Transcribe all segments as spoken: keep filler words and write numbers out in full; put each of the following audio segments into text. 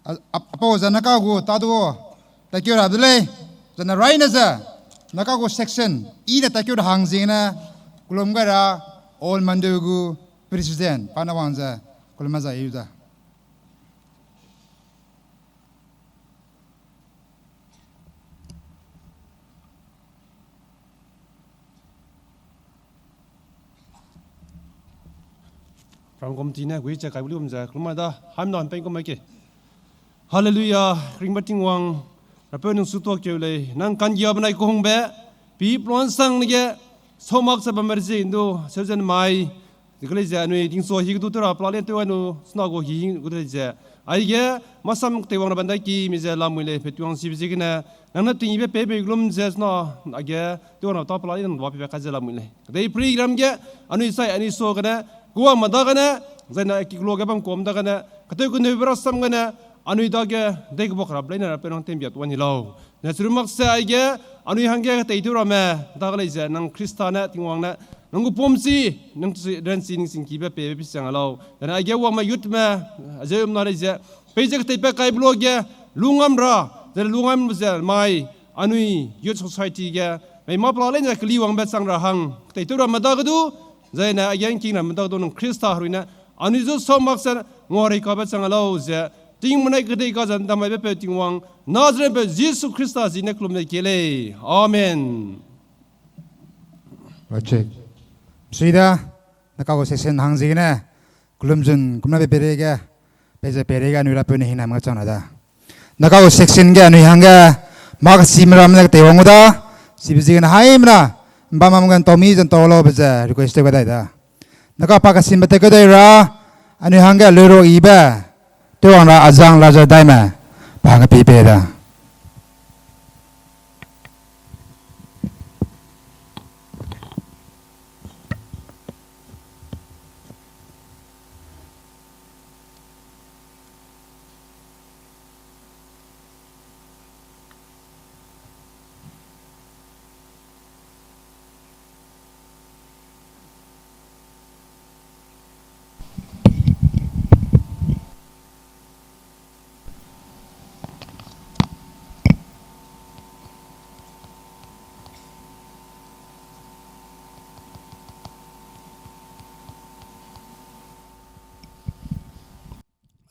A, a, apau ze naka gu ta du, tatkeu ra de lei, zene raine ze, naka gu section, i ne tatkeu ra hang ziegene, kelum gai ra, All Mandu gu president, pa ne wang ze, kelum za i u da. Program committee ne gui che kai bu lium ze, kelum da, haimna hampeng kum mai ke. Hallelujah, ringba Tingwang, rapeu nung su tuakeu lei, nang kanggia benai kehungbe, pi pluan sang nege, sau mak ze bam merzi ndu, seu zen mai, Zikale ze anui tingso hi kedu tew ra pelane tew anu sena gu hi gu de ze. Aige, masam keteiwang ra banda ki mi ze lamui lei pe tuang sibe ziegene. Nang ne tingbe pe pe glum ze sena age, tew na ta pelane nang dua pe pe kai ze lamui lei. Kedei program ge, anui sai, anui so gene, kuwang ma da gene, zai na ki klo ge bam kuam da gene, ketew keneu be rasam gene, anui dage, dei kebak ra blei ne ra pe nang tembia tuan hi lau. Ne churu mak se aige, anui hangge ketei tew ramme, dage lei ze, nang Khrista ne, Tingwang ne, nang gu pum si, nang si, ren si, ning sing kibe pe, pe siang a lau. Dene aige wangme youth me, ze um na lei ze, pei ze ketei pe kai blo ge, lungam ra, ze lungam ze mai, anui youth society ge, mei ma pela lei ne keli wangbe chang ra hang, ketei tew ramme dage du, zai ne aige ngking ramme dage du nang Khrista herui ne, anui zu sau mak se, ngua rei kabe chang a lau ze, ting menai kedei ka zan damai be pe Tingwang, Nazareth be Jisu Khrista zi ne kelum ne ke lei. Amen. Wachek. Sui da, naka gu section hang ziegene, kelum zun, kumna be pere ge, pe ze pere ge anui rapeu ne hinam ga chang na da. Naka gu section ge anui hangge, mak si meram ne ketei wang gu da, sibe ziegene haimena, mbam mam ge ntau mi ze ntau lau be ze request tew ga dai da. Naka pa kasimbe tew kedei ra, anui hangge lero ibe, tew wang ra azang la ze daime, pa hangge pi pe da.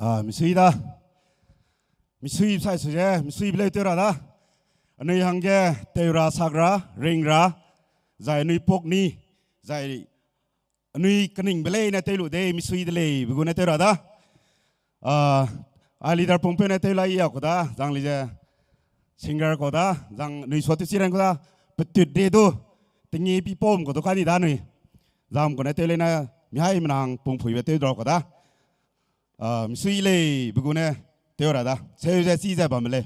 A, misui da. Misui sai su ze, misui beleu tew ra da. Anui hangge tew ra, sak ra, ring ra, zai anui pok ni, zai anui kening be lei ne tew lu de, misui de lei, be gu ne tew ra da. A, a leader pungpeu ne tew lai ya ku da, zang li ze singer ku da, zang nui sua tew si ran ku da, petut de du, tingi pi pom ku du ka ni da nui. Zam ku ne tew lei ne, mi hai menang pungpui be tew dra ku da. A, misui lei, be gu ne tew ra da. Seu ze si ze bam lei.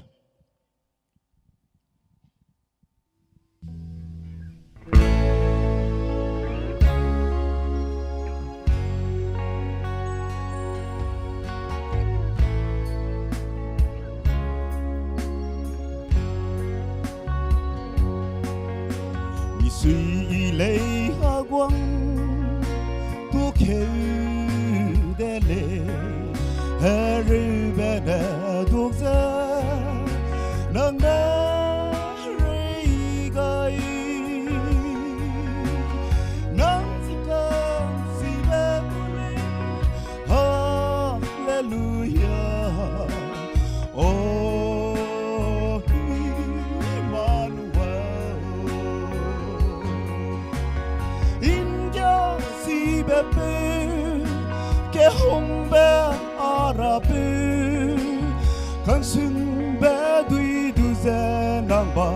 Misui lei heguang tu keu de lei, hereu be ne duk ze, nang ne rei gai, nang zi kang zi be ku lei. Hallelujah, oh Emmanuel. Ngia sibe peu, kehungbe a rapeu, kansunbe dui du ze nang ba,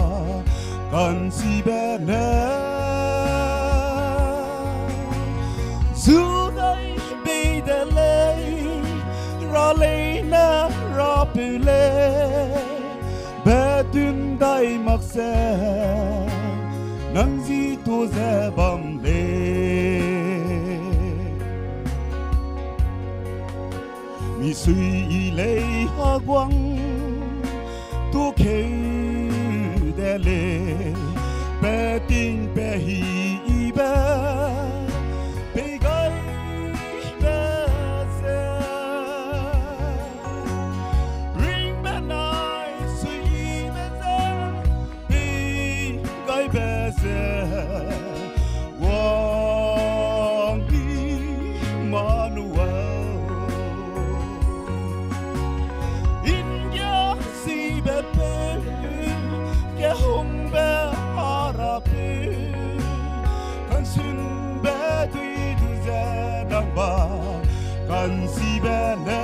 kansibe ne zu dai bei de lei, ra lei ne rapeu lei, betun dai mak se, nang zi tu ze bam lei. Misui lei heguang tu keu de lei, pe ting pe hi be, pei gai be ze, ri Nsibe ne,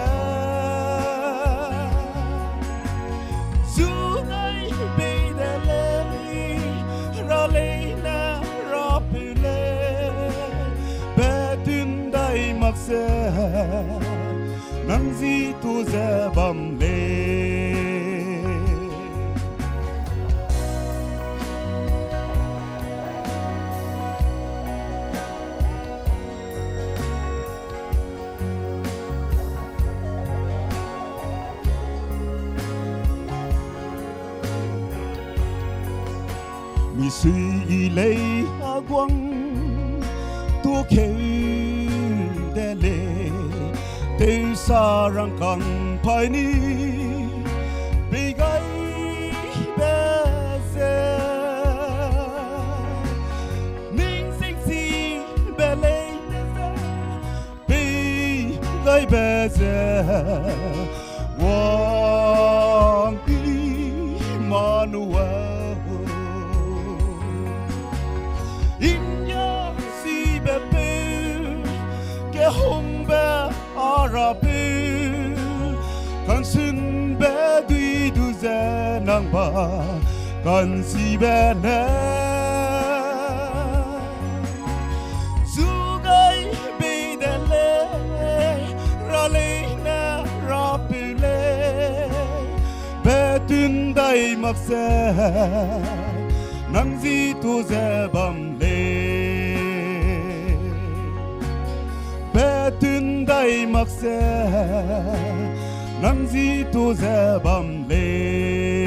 zu gai bei de lei, ra leine rapeu lei, betun dai mak ze, nang zi tu ze bam lei. Misui i lei a guang tu keu de lei, tewsa rangkâng paî ni pei gai be ze, ning sing si be lei de ze, pei gai be ze, wang Emmanuel. Inya sibe peu, kehungbe a rapeu, kansunbe dui du ze nang ba, kansibe ne. Zu gai bei de lei, ra leine rapeu lei, betun dai mak ze, nang zi tu ze bam lei. Betun dai mak ze, nang zi tu ze bam lei.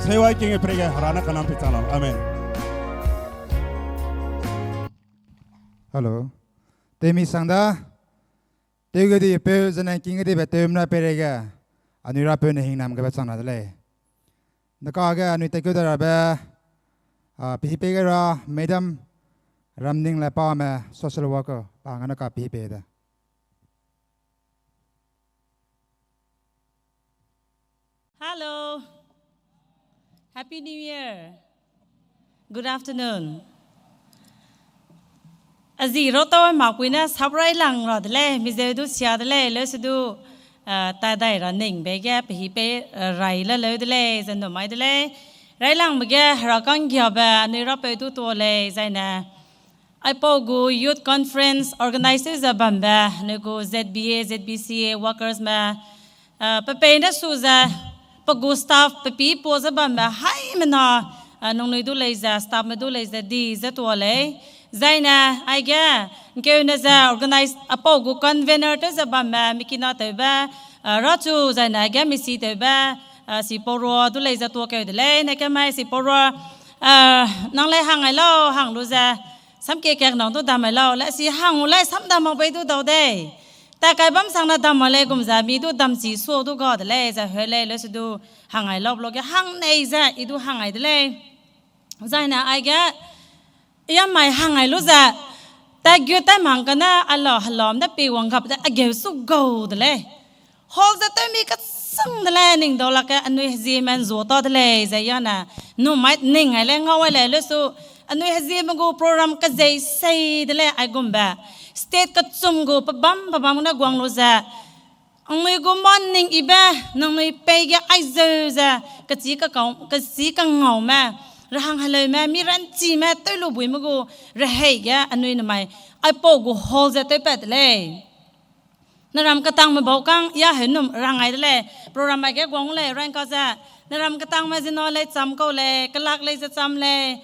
Seiwai king e prege Hera ne kanam pei chang lau. Amen. Hello. Temi sang da. Tewgedibe peu, zene kingedibe tewmena peireige, anui rapeu ne hingnam gebe chang ra de lei. Neka ge anui tekeu da rabe, a, pehipei ge ra, Madam Ramningle Pame, social worker, pa hangge neka pehipei de. Hello. Happy New Year. Good afternoon. Azi rotau makpui ne sap railang ra de lei, mi zeu du sia de lei, leuse du, eh, tadai ra ningbe ge pehipei, eh, rai le leu de lei, ze numai de lei. Railangbe ge Hera ka'nggiabe anui rapeu du tuâ lei, zaine aipau gu Youth Conference organize tew ze bambe, anui gu Z B A, Z B C A workers me, eh, pe peine su ze, pe gu staff, pe pî pa ze bambe, haimena, eh, nangnui du lei ze, staff me du lei ze, di ze tuâ lei. Zaine, aige, ngkeune ze organize, aipau gu convener tew ze bambe, mikina tewbe, eh, Rachu, zaine, aige misi tewbe, eh, Sipaurua du lei ze tuâ keu de lei, ne kemai Sipaurua, eh, nang lei hang ai lau, hang lu ze, samkie kak nang du dam ai lau, le si hang u lei sam dam mak bei du dau dei. Ta kai bam sang na dam mak lei gum ze, mi du dam chi sua du ga de lei, ze heu lei, leuse du hang ai lau, blo ge hang nei ze, i du hang ai de lei. Zaine aige, i a mai hang ai lu ze, ta gu tai mang kane, a la helam ne pei wang gap de, a geu su gau de lei. Hall ze tew mi kachang de lei, ning dau lak ge anui hezieme nzua ta de lei, ze yane, numai ning ai lei, ngau ai lei, lesu, anui hezieme gu program kezei sei de lei, aigumbe. State kechum gu pebâm pebâm ne guang lu ze, anui gu mâ ning ibe, nangnui pei ge aizeu ze, kechî kakau, kechî kangaume, rehang heleume, mi ranchime, tew lu buime gu, rehei ge, anui nemai, aipau gu hall ze tewpat de lei. Neram ketangme bau kang, ya heunum rang ai de lei, program aige guang lei, rang ka ze, neram ketangme zino lei cham kau lei, kelak lei ze cham lei,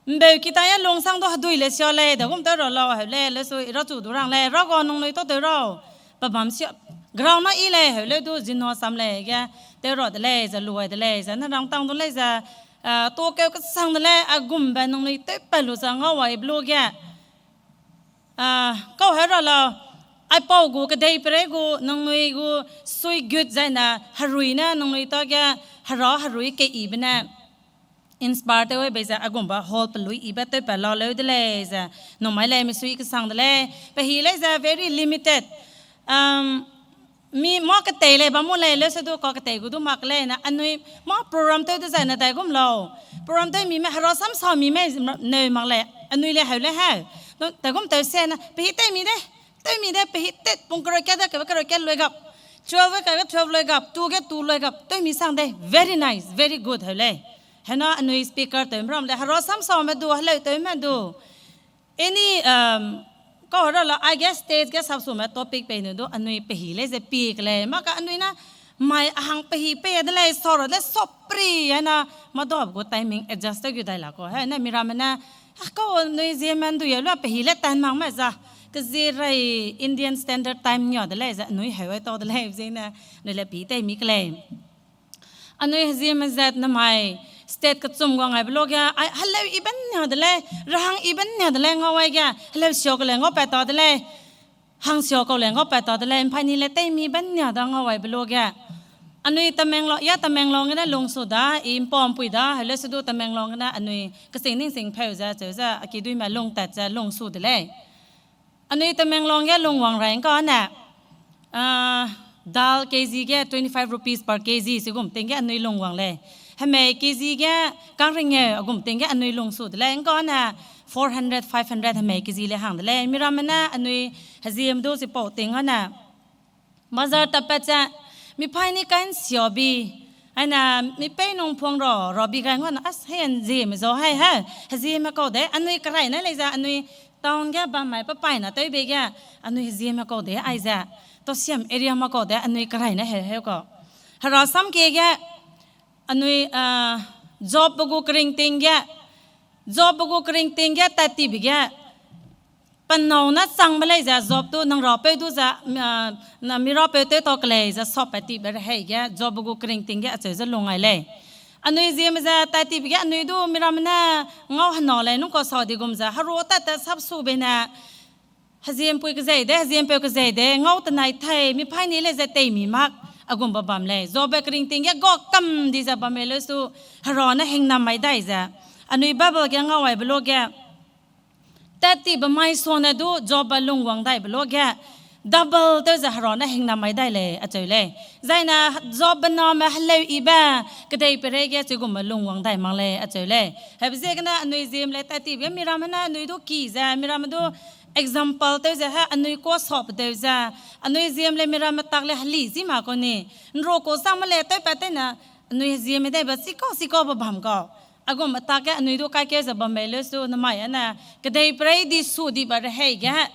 mbeu kita ya lungsang du hedui le sia lei, dagum tew ra lau heu lei, lesu i Rachu du rang lei, ra ga nangnui tâtew rau, pebâm sia, ground na i lei heu lei du zino cham lei ge, tew ra de lei, ze lu ai de lei, ze neram tang du lei ze, ah, tuâ keu kesang de lei, aigumbe nangnui tewpat lu ze ngau ai blo ge. Ah, kau heu ra lau, aipau gu kedeiperei gu, nangnui gu suigut zaine, herui ne, nangnui ta ge, hera herui keibe ne, inspire tew bei ze, aigumbe hall pelui ibe tewpat lau leu de lei ze, numai lei misui kesang de lei, pehi lei ze very limited. Mi mâ ketei lei bam mu lei, leuse du ka ketei gu du mak lei ne, anui mâ program tew dezaine daigum lau. Program tew mime, herasam sa mime neu mak lei. Anui le heu le he. Taigum tew se na, pehi teimi de, teimi de, pehi tet pung kereu kat de, kebe kereu kat loi gap. Twelve ge kebe twelve loi gap, two ge two loi gap, teimi sang de, very nice, very good heu lei. Hena anui speaker tewme ram le, hera samsaume du, heleu tewme du. Any, um, kau ra la, I guess state ge sapsume topic pei nu du, anui pehi lei ze pie ke lei. Maka anui na, mai a hang pehi pei de lei, sora de sopri, hena, madop gu timing adjust tew gu dai la ko. Hena miramme ne, kau anui ziemme ndu ye lua pehi le tan mang me za. Kezie rei Indian Standard Time nia de lei ze, anui heu ai tau de lei, zene, anui le pi teimi ke lei. Anui hezieme zat namai state kechum guang aibe lo ge, ai, heleu ibe nia de lei, rahang ibe nia de lei, ngau ai ge, heleu sio ke lei, ngau pat ta de lei, hang sio kau lei, ngau pat ta de lei, mpaini le teimi be nia da ngau aibe lo ge. Anui Tamenglong, ya Tamenglong gene lungsu da, i mpau mpui da, heleu se du Tamenglong gene anui kesing ning sing pheu ze, cheu ze, a kiduîme lungtat ze lungsu de lei. Anui Tamenglong ge lungwang rai ngkau ne, ah, dal K G ge twenty-five rupees per K G, chigum ting ge anui lungwang lei. Hemei K G ge kang ringeu, agum ting ge anui lungsu de lei. Ngkau ne four hundred, five hundred hemei K G le hang de lei. Miramme ne anui hezieme du chipau ting ne bazar tapat ze, mipaî ni kai nsia bi, aine, mipei nung phuang ra, ra bi gai ngau ne, as, hei nzieme zau hei he, hezieme kau de, anui kerai ne lei ze, anui town ge bam mai pe paî na tewbe ge, anui hezieme kau de, aize, Tosiam area ma kau de, anui kerai ne heu heu kau. Hera sam kie ge, anui, ah, Job pe gu keringting ge, Job pe gu keringting ge, tat tibe ge, penâu ne changbe lei ze, Job du nang rapeu du ze, ah, na mi rapeu tew tau ke lei ze, sap pat tibe rehei ge, Job pe gu keringting ge, acheu ze lung ai lei. Anui ziemme ze, tat tibe ge, anui du miramme ne ngau hena lei, nungkau sau di gum ze, hera tat te sapsu bei ne, heziempui kezei de, heziempeu kezei de, ngau tenai thei, mipaî ni lei ze teimi mak, agumbe bam lei. Job pe keringting ge ga kam di ze bam mei leu su, hera ne hingnam mai dai ze. Anui Bible ge ngau aibe lo ge, tat tibe mai sane du Job be lungwang daibe lo ge, double tew ze hera ne hingnam mai dai lei, acheu lei. Zaine Job be name heleu ibe, kedei peirei ge chigumme lungwang dai mak lei, acheu lei. Hebe ziegene anui ziemme lei tat tibe ge miramme ne anui du ki ze, miramme du example tew ze he anui kuâ sap deu ze, anui ziemme lei miramme tak lei heli zi mak kau ni, nro kau sang me lei tewpat teine, anui ziemme deibe chikau chikaube bam kau. Agum atak ge anui du kaikeu ze bam mei leu su namai ane, kedei peirei di su dibe rehei ge,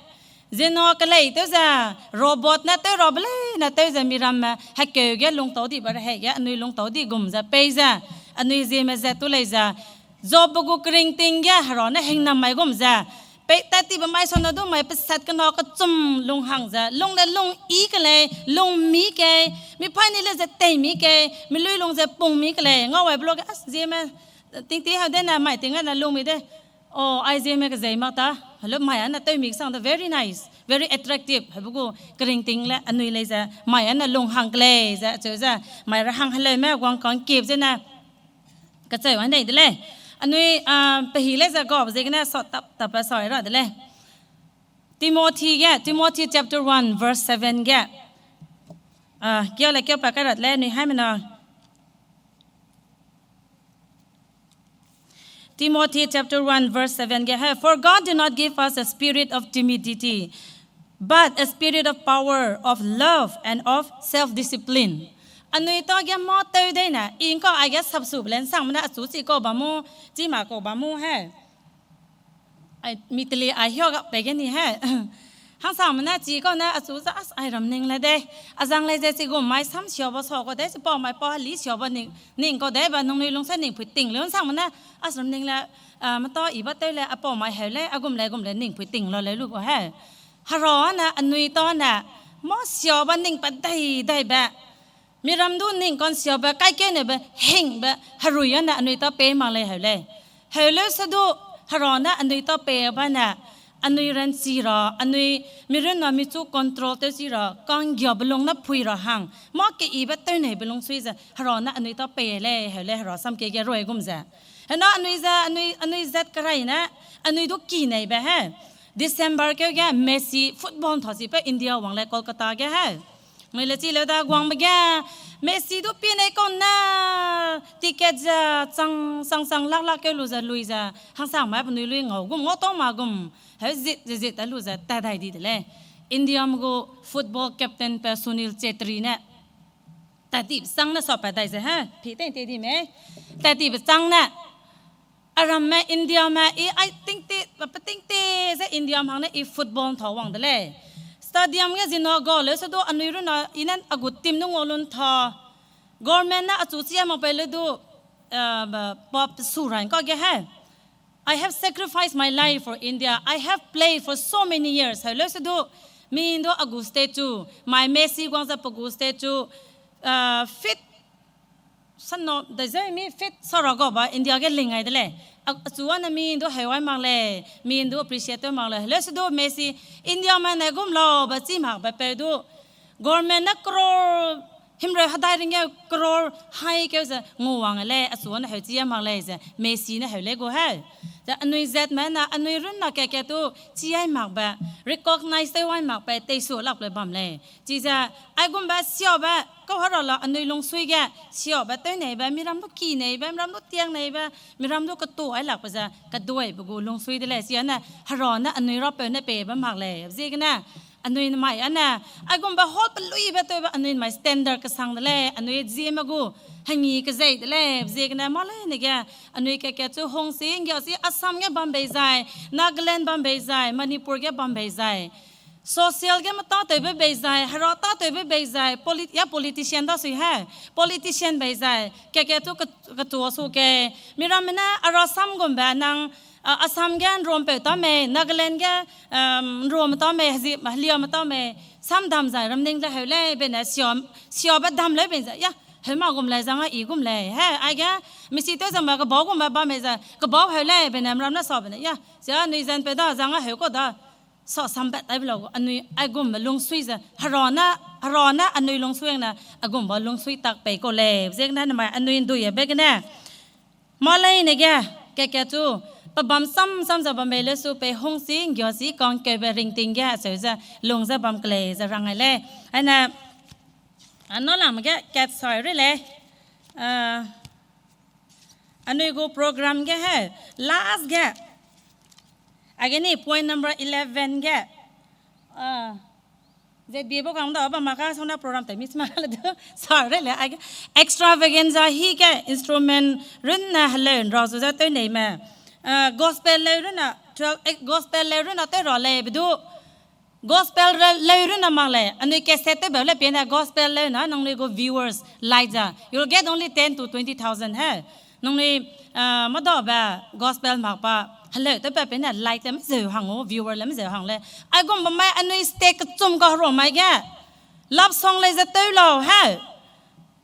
ziena kelei tew ze, robot ne tew rabe leine tew ze miramme hekeu ge lungtau dibe rehei ge, anui lungtau di gum ze pei ze, anui ziemme zat tu lei ze, Job pe gu keringting ge hera ne hingnam mai gum ze, pei tat tibe mai sane du mai pesat kena kechum lung hang ze, lung le lung i ke lei, lung mi kei, mipaî ni lei ze teimi kei, miluilung ze pung mi ke lei, ngau aibe lo ge, as, ziemme, tingti hau dene mai ting ane lung mi de, o, ai ziemme kezei mak ta, heleu mai ane tew mi kesang de, very nice, very attractive, hebe gu keringting le anui lei ze, mai ane lung hang ke lei ze, acheu ze, mai ra hang heleume guang kang kip zene, kacheu ai nei de lei. Anui, ah, pehi lei ze gabe ziegene sa tap, tap pa sa ra de lei. Timothy ge, Timothy chapter one verse seven ge. Ah, kiau le kiau pa kai ra de lei, anui haimena. Timothy chapter one verse seven ge he, For God did not give us a spirit of timidity, but a spirit of power, of love, and of self-discipline. Anui ta ge mâ tew deine, i ngkau aige sapsube le nsangme ne achu chi kau ba mu, chi ma kau ba mu he. Ai, mi teli ai hiau ga pe ge ni he. Hangsangme ne chi kau ne achu za as ai ram ning le de. Azang lei ze chigum mai sam siabe sa kau de, chipau mai pa li siabe ning, ning kau de, ba nangnui lungse ning pui ting le nsangme ne, as ram ning le, ah, mata i ba tew le, apau mai heu le, agum le, gum le ning pui ting la le lu kau he. Hera ne, anui ta ne, mâ siabe ning pa dai dai be. Miram du ning kansiabe, kaikeu nebe, hingbe, herui ane anui ta pei mak lei heu lei. Heu leu se du, hera ne anui ta pei ba ne, anui ranchi ra, anui mirun na michu control tew chi ra, kanggiabe lung ne pui ra hang, mâ keyibe tew neibe lungsui ze, hera ne anui ta pei lei heu lei, hera sam kie ge rui gum ze. Hena anui ze, anui, anui zat kerai ne, anui du ki neibe he. December keu ge Messi football nthasipe India wang lei Kolkata ge he. Mui le chi leu da guangbe ge, Messi du pie nei kau ne, ticket ze chang, chang, chang lak lak keu lu ze lui ze, hangsangme penui lui ngau gum, ngau tau ma gum, heu zit ze zit a lu ze tat dai di de lei. Indiame gu football captain pe Sunil Chhetri ne, tat dibe châng ne sa pat dai ze he, pi tei tei di mei. Tat dibe châng ne, aramme Indiame i, I think te, pa ting te ze Indiame hang ne i football ntha wang de lei. Stadium ge zina ga leu se du anui runne i ne a gu team nu ngau lun tha. Government ne achu chia mak pei leu du, eh, ba, pa su ran ka ge he. I have sacrificed my life for India. I have played for so many years. Heu leu se du, mi du a gu statue, mai Messi guang ze pe gu statue, uh, feet, sano, de zeu mi feet sara ga ba India ge ling ai de lei. A, achu ane mi du heu ai mak lei, mi du appreciate tew mak lei. Heu leu se du Messi, Indiame ne gum lau ba chi mak ba peu du, government ne crore himreu hedai ringeu crore hai keu ze nguwang lei, achu ne heu chi a mak lei ze, Messi ne heu lei gu heu. Ze anui zatme ne, anui runne kat kat tu chi ai mak be, recognize tew ai mak be, teisu lak lei bam lei. Chize, aigumbe siabe, kau hera la anui lungsui ge, siabe tew neibe, miram du ki neibe, miram du tiang neibe, miram du ketu ai lakbe ze, keduaibe gu lungsui de lei, chi ane, hera ne anui rapeu ne peibe mak lei, ziegene, anui nemai ane, aigumbe hot peluibe tewbe anui nemai standard kesang de lei, anui zieme gu, hengi kezei de lei, ziegene mâ leine ge, anui kat kat chu hungsi, nggiasi, Assam ge bam bei zai, Nagaland bam bei zai, Manipur ge bam bei zai. Social ge metâtewbe bei zai, hera tâtewbe bei zai, polit-, ya politician dasui he, politician bei zai, kat kat chu ke-, kechu su ke, miramme ne ara sam gumbe nang, a, Assam ge nruampeu tâ mei, Nagaland ge, um, nruame tâ mei, hezi, heliame tâ mei, sam dam zai ramning ze heu lei, bene sia, siabe dam lei ben ze, ya, heu ma gum lei, zang a i gum lei, he, aige, misi tew zangbe kebau gumbe bam mei ze, kebau heu lei, bene mram ne sa bene, ya, sia nui zenpeu da, zang a heu kau da, sa sambe taibe lau, anui, aigumbe lungsui ze, hera ne, hera ne anui lungsui ne, aigumbe lungsui tak pei kau lei, ziegene nemai anui nduibe gene. Mâ leine ge, kat kat chu, pe bam sam sam ze bam bei leu su pei hungsi, nggiasi, kangkeube ringting ge, acheu ze, lung ze bam kelei ze rang ai lei. Aine, a, nâ lam ge, kat sai rei lei. A, anui gu program ge he, last ge, aige ni point number eleven ge, a, ze bie bo kang da, ba ma ka sona program te mi sma le du, sa rei lei, aige extravaganza hi ge instrument runne heleu nra zu ze tew nei me. A, gospel leu runne, twelve, eh, gospel leu runne tew ra lei be du, gospel re-, leu runne mak lei, anui cassette tewbe le piene gospel leu na, nangnui gu viewers, like ze, you will get only ten to twenty thousand he. Nangnui, a, mâ dabe gospel mak pa, heleu tewbe piene like le mezeu hang o, viewer le mezeu hang lei. Aigumbe mai anui state kechum kaheruamai ge, love song lei ze tew lau he.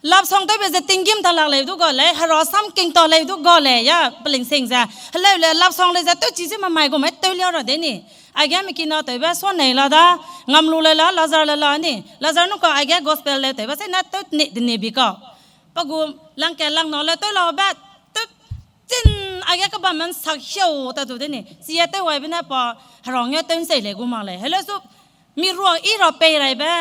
Love song tewbe ze tinggîm ta lak leu du ga lei, hera sam king ta leu du ga lei, ya, pelingsing ze. Heleu le love song lei ze tewchi ze mamai gu mai tew lia ra de ni. Aige mi kina tewbe suanei la da, ngam lu le la, Lazar le la ni. Lazar nu ka aige gospel leu tewbe se na tew ni de ni bi ka. Pa gu langka lang na le tew laube, tew chin aige kebam man sak hiau ta du de ni. Chi a tew waibe ne pa, hera nge tew nsei lei gu mak lei. Heleu su, mi ruak i ra pei raibe,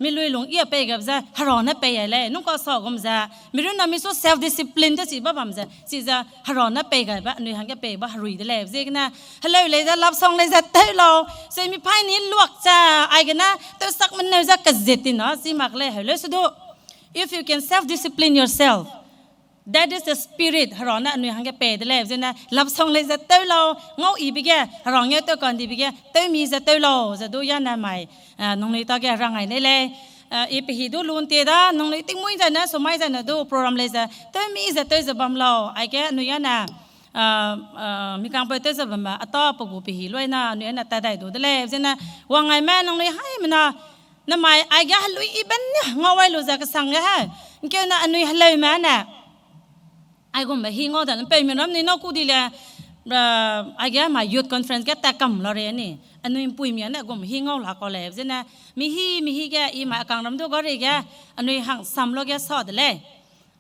mi lui lung i a pei gabe ze, hera ne pei ai lei, nungka sa gum ze, mi runne mi su self discipline te chi ba bam ze, chize hera ne pei gaibe, anui hangge pei ba herui de lei, ziegene, heleu lei ze, love song lei ze, tew lau, se mi paî ni luak ze, aigene, tew sak meneu ze, kezit ti na, chi mak lei, heleu se du. If you can self discipline yourself, that is the spirit, hera ne anui hangge pei de lei, zene love song lei ze tew lau, ngau ibe ge, hera ngeu tew kandibe ge, tew mi ze tew lau, ze du yane mai, a, nangnui ta ge rang ai nei lei, a, i pehi du lun tie da, nangnui tingmuî zene, sumai zene du, program lei ze, tew mi ze tew ze bam lau, aige anui yane, a, a, mi kangpeu tew ze bamme, a ta pe gu pehi luai na, anui yane tat dai du de lei, zene, wang aime nangnui haimena, nemai aige helui ibe ne ngau ai lu ze kesang ge he. Ngkeu ne anui heleume ne. Aigumbe hi ngau da, ’mpeumi ram ni nâu ku di le, a, aige ma youth conference ge tat kam la re ni. Anui ’mpuimi ne gum hi ngau la kau lei, zene, mi hi, mi hi ge, i mai a kang ram du ga re ge, anui hang sam lu ge sa de lei.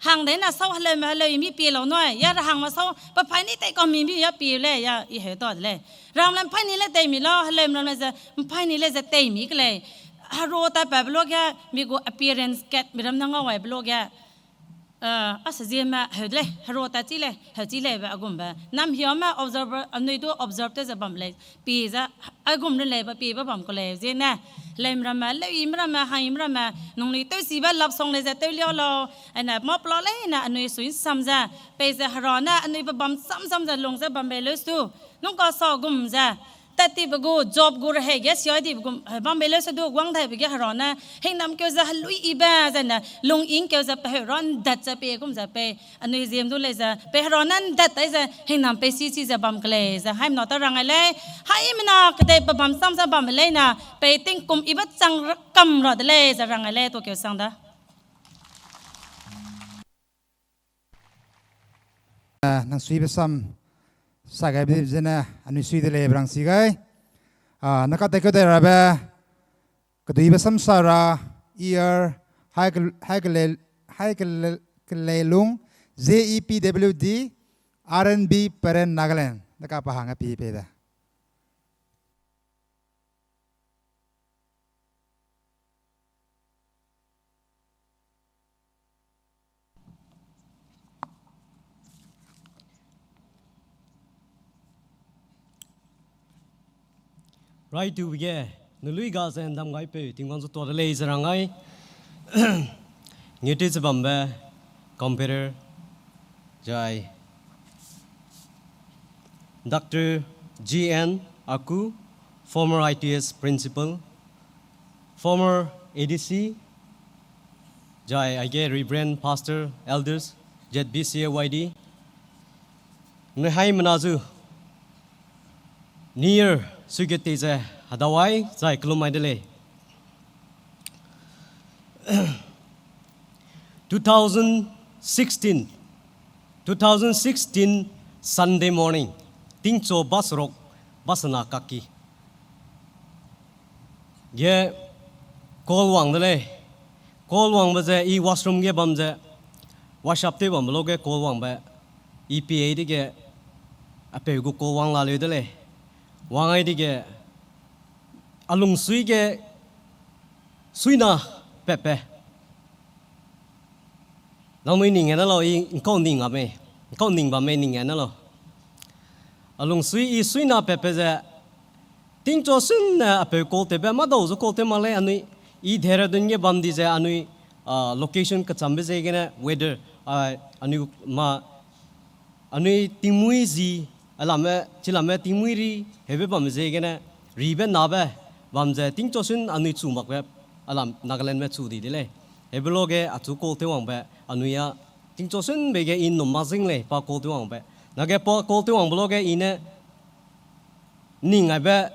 Hang de na sau heleume heleu i mi pie lau nui, ya ra hangme sau, pa paî ni tei kau mi bi ya pie lei, ya i heu ta de lei. Ram le ’mpaî ni le tei mi lau, heleume ram le ze, ’mpaî ni le ze tei mi ke lei. Hero ta pa beloge, mi gu appearance kat miram na ngau ai beloge, a se zieme heu de lei, hero ta chi lei, heu chi lei be a gumbe. Nam hiame observer, anui du observe te ze bam lei, pie ze, a gum re lei be pie be bam ku lei, ziene, leumramme, leuyimramme, hangimramme, nungnui tewsibe love song lei ze tewlia lau, ane mapla leine anui sui nsam ze, pei ze Hera ne anui be bam sam sam ze lung ze bam bei leu su, nung ka sa gum ze, tat tibe gu, Job gu rehei ge sia dibe gum, bam bei leu se du, guang daibe ge Hera ne, hingnam keu ze helui ibe, zene, lung ing keu ze pe heu ra ndat ze pei gum ze pei, anui ziem du lei ze, pei Hera ne ndat tai ze, hingnam pei si si ze bam ke lei, ze haimena ta rang ai lei, haimena kedei pe bam sam ze bam leine, pei tingkum ibe chang ra kam ra de lei, ze rang ai lei, tu keu sang da. Nang suibe sam, sa gaibe zene, anui sui de lei be rang si gai. A, nang ka tekeu dai rabe, keduibe sam sa ra, E R, hai ke, hai ke le, hai ke le, ke le lung, Z E P W D, R N B Peren Nagaland, nang ka pa hangge pie pei da. Rai tu ge, nului ga ze ndam gai peu, Tingwang zu tua de lei ze rang ai. Ngete ze bambe, compere, jai. Doctor G N Aku, former I T S principal, former A D C, jai aige Reverend Pastor, Elders, Z B C A Y D. Ne haimena zu, New Year suiget tei ze hedau ai zai kelum ai de lei. Two thousand sixteen, two thousand sixteen Sunday morning, tingchu baserok basena kaki ge call wang de lei. Call wangbe ze i washroom ge bam ze, wash up tew bambe lo ge call wangbe, i pie dege, apeu gu call wang la leu de lei. Wang ai dege, a lungsui ge suina pepe. Nangnui ning ne lau, i nkau ning a mei, nkau ning bam mei ning ne lau. A lungsui i suina pepe ze, tingchu sun ne apeu call tewbe, madau zu call tew mak lei anui, i Dehradun ge bam di ze anui, location kechambe ziegene, weather, anui ma, anui tingmuî zi, alamme, chilamme tingmuî ri, heube bam ziegene, ribe nabe, bam ze tingchu sun anui chu makbe, alam Nagalandme chu di de lei. Heube lo ge achu call tew wangbe, anui a, tingchu sunbe ge i nnum mak zing lei, pa call tew wangbe. Nage pa call tew wangbe lo ge i ne, ning aibe,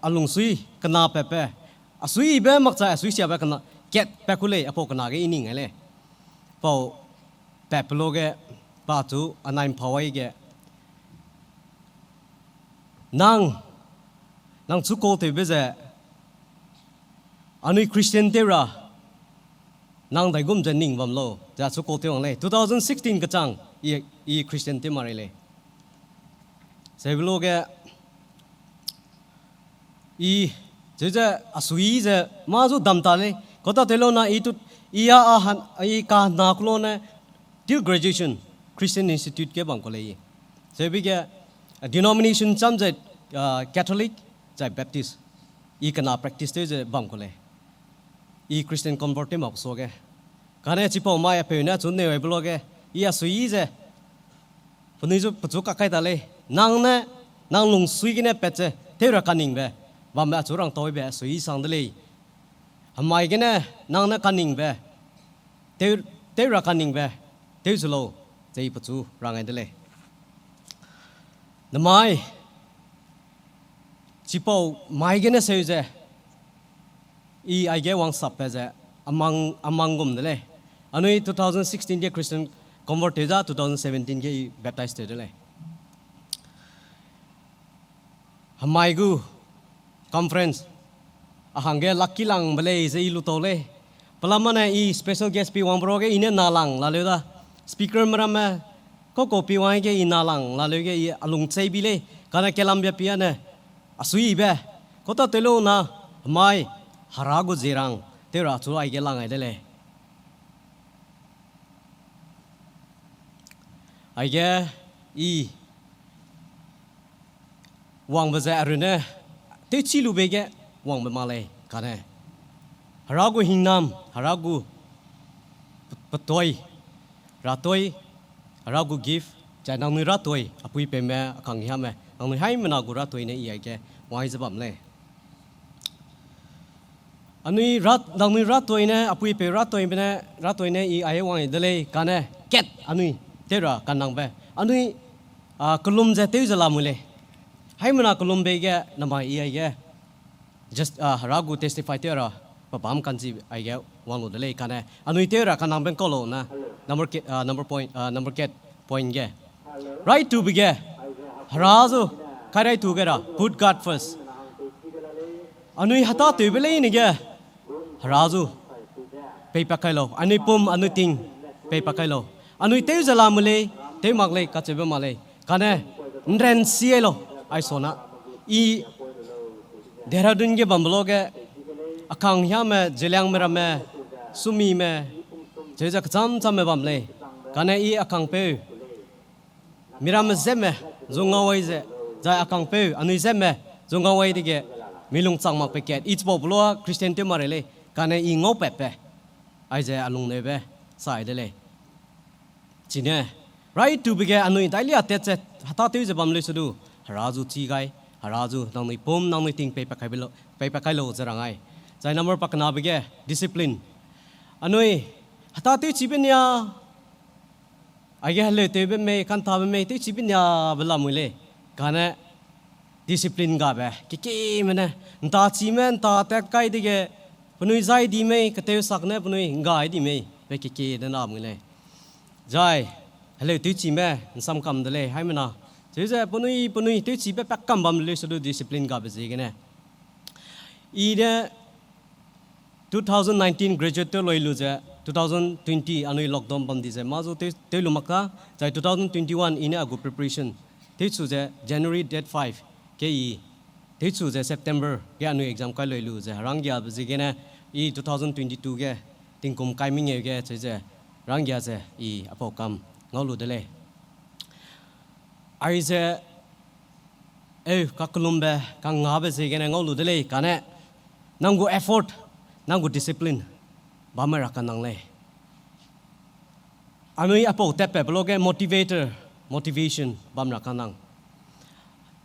a lungsui, kena pepe, a suibe makchai a suisiabe kena, kat pe ku lei, apau kena ge i ning ai lei. Pau pepe lo ge, pa chu anai mpau ai ge, nang, nang chu call tewbe ze, anui Christian tew ra, nang daigum ze ning bam lau, ze achu call tew wang lei. Two thousand sixteen kechang, i, i Christian tew ma rei lei. Seube lo ge, i, ze ze, a sui ze, mâ zu dam ta lei. Kau ta tew lau na i tu, i a, a han, i ka na ku lau ne, till graduation, Christian Institute ge bam ku lei i. Seube ge, denomination cham ze, Catholic, zai Baptist. I kena practice tew ze bam ku lei. I Christian convert tew mak suage. Kane chipau mai apeu ne achu neu aibe lo ge. I a sui ze. Penui zu pechu kakai ta lei. Nang ne, nang lungsui gene pat ze, tew ra kaningbe. Bambe achu rang tau ibe a sui sang de lei. Hemai gene, nang ne kaningbe. Tew, tew ra kaningbe. Tew ze lau. Ze i pechu rang ai de lei. Nemai. Chipau mai gene seu ze, i aige wangsapbe ze, amang, amang gum de lei. Anui two thousand sixteen ge Christian convert tew za, two thousand seventeen ge i baptize tew de lei. Hemai gu conference, a hangge lucky langbe lei ze i lu tau lei. Pelamane i special guest pi wangbe ruage i ne nalang laleu da. Speakerme ramme, kau kau pi wang ge i nalang laleu ge i a lung chei bi lei. Kane kelambia pi ane, a suibe. Kau ta tew lau na, hemai, Hera gu zirang, tew ra chu aige lang ai de lei. Aige, i wangbe ze arune, tewchi lube ge wangbe mak lei, kane. Hera gu hingnam, Hera gu pe-, petoi, ratoi, Hera gu gift, zai nangnui ratoi, apui peume, akang hiame, nangnui haimena gu ratoi ne i aige wang ze bam lei. Anui rat, nangnui ratoi ne, apui peu ratoi ne, ratoi ne i ai wang de lei, kane, kat anui, tew ra kanangbe. Anui, a, kelum ze tew ze la mu lei. Haimena kelumbe ge, namai i aige, just, a, Hera gu testify tew ra, pe bam kanchi aige wang lu de lei, kane. Anui tew ra kanangbe kau lau na, number ke-, a, number point, a, number kat point ge. Rai tube ge, Hera zu, kai rai tu ge ra, put God first. Anui hetatewbe leine ge, Hera zu, peipat kai lau. Anui pum, anui ting, peipat kai lau. Anui tew ze la mu lei, tew mak lei, kacheube mak lei. Kane, nrensi ai lau, ai sona. I Dehradun ge bambe lo ge, akang hiame, Zeliangme ramme, Sumime, cheu ze kecham chamme bam lei. Kane i akangpeu, miramme zemme, zu ngau ai ze, zai akangpeu, anui zemme, zu ngau ai dege, mi lung chang mak pe kat. I chipau pelua Christian tew ma rei lei, kane i ngau patbe, aize a lungneube, sa ai de lei. Chine, rai tube ge anui dailia tat ze, hetatewbe ze bam lei sedu, Hera zu chi gai, Hera zu nangnui pum, nangnui ting peipat kai be lau, peipat kai lau ze rang ai. Zai number pakenabe ge, discipline. Anui, hetatewchibe nia, aige heleutewbe mei, kantabe mei, tewchibe niabe lamui lei. Kane discipline gabe, kekieme ne, ntachime, nta tat kai dege, penui zai di mei, ketew sak ne penui nggai di mei, pe kekie de namui lei. Zai, heleu tewchime, nsam kam de lei, haimena. Cheu ze penui, penui tewchibe pak kam bam lei sedu discipline gabe ziegene. I ne two thousand nineteen graduate tew loi lu ze, two thousand twenty anui lockdown bam di ze, mâ zu tew, tew lu mak ka, zai two thousand twenty-one i ne a gu preparation. Tewchu ze January date five, ke i. Tewchu ze September, ge anui exam kai loi lu ze, ranggiabe ziegene, i two thousand twenty-two ge, tingkum kai mengeu ge, cheu ze, ranggia ze, i apau kam, ngau lu de lei. Aize, eu, kakellumbe, kangngabe ziegene ngau lu de lei, kane, nang gu effort, nang gu discipline, bamme ra kanang lei. Anui apau tatpatbe lo ge motivator, motivation, bam ra kanang.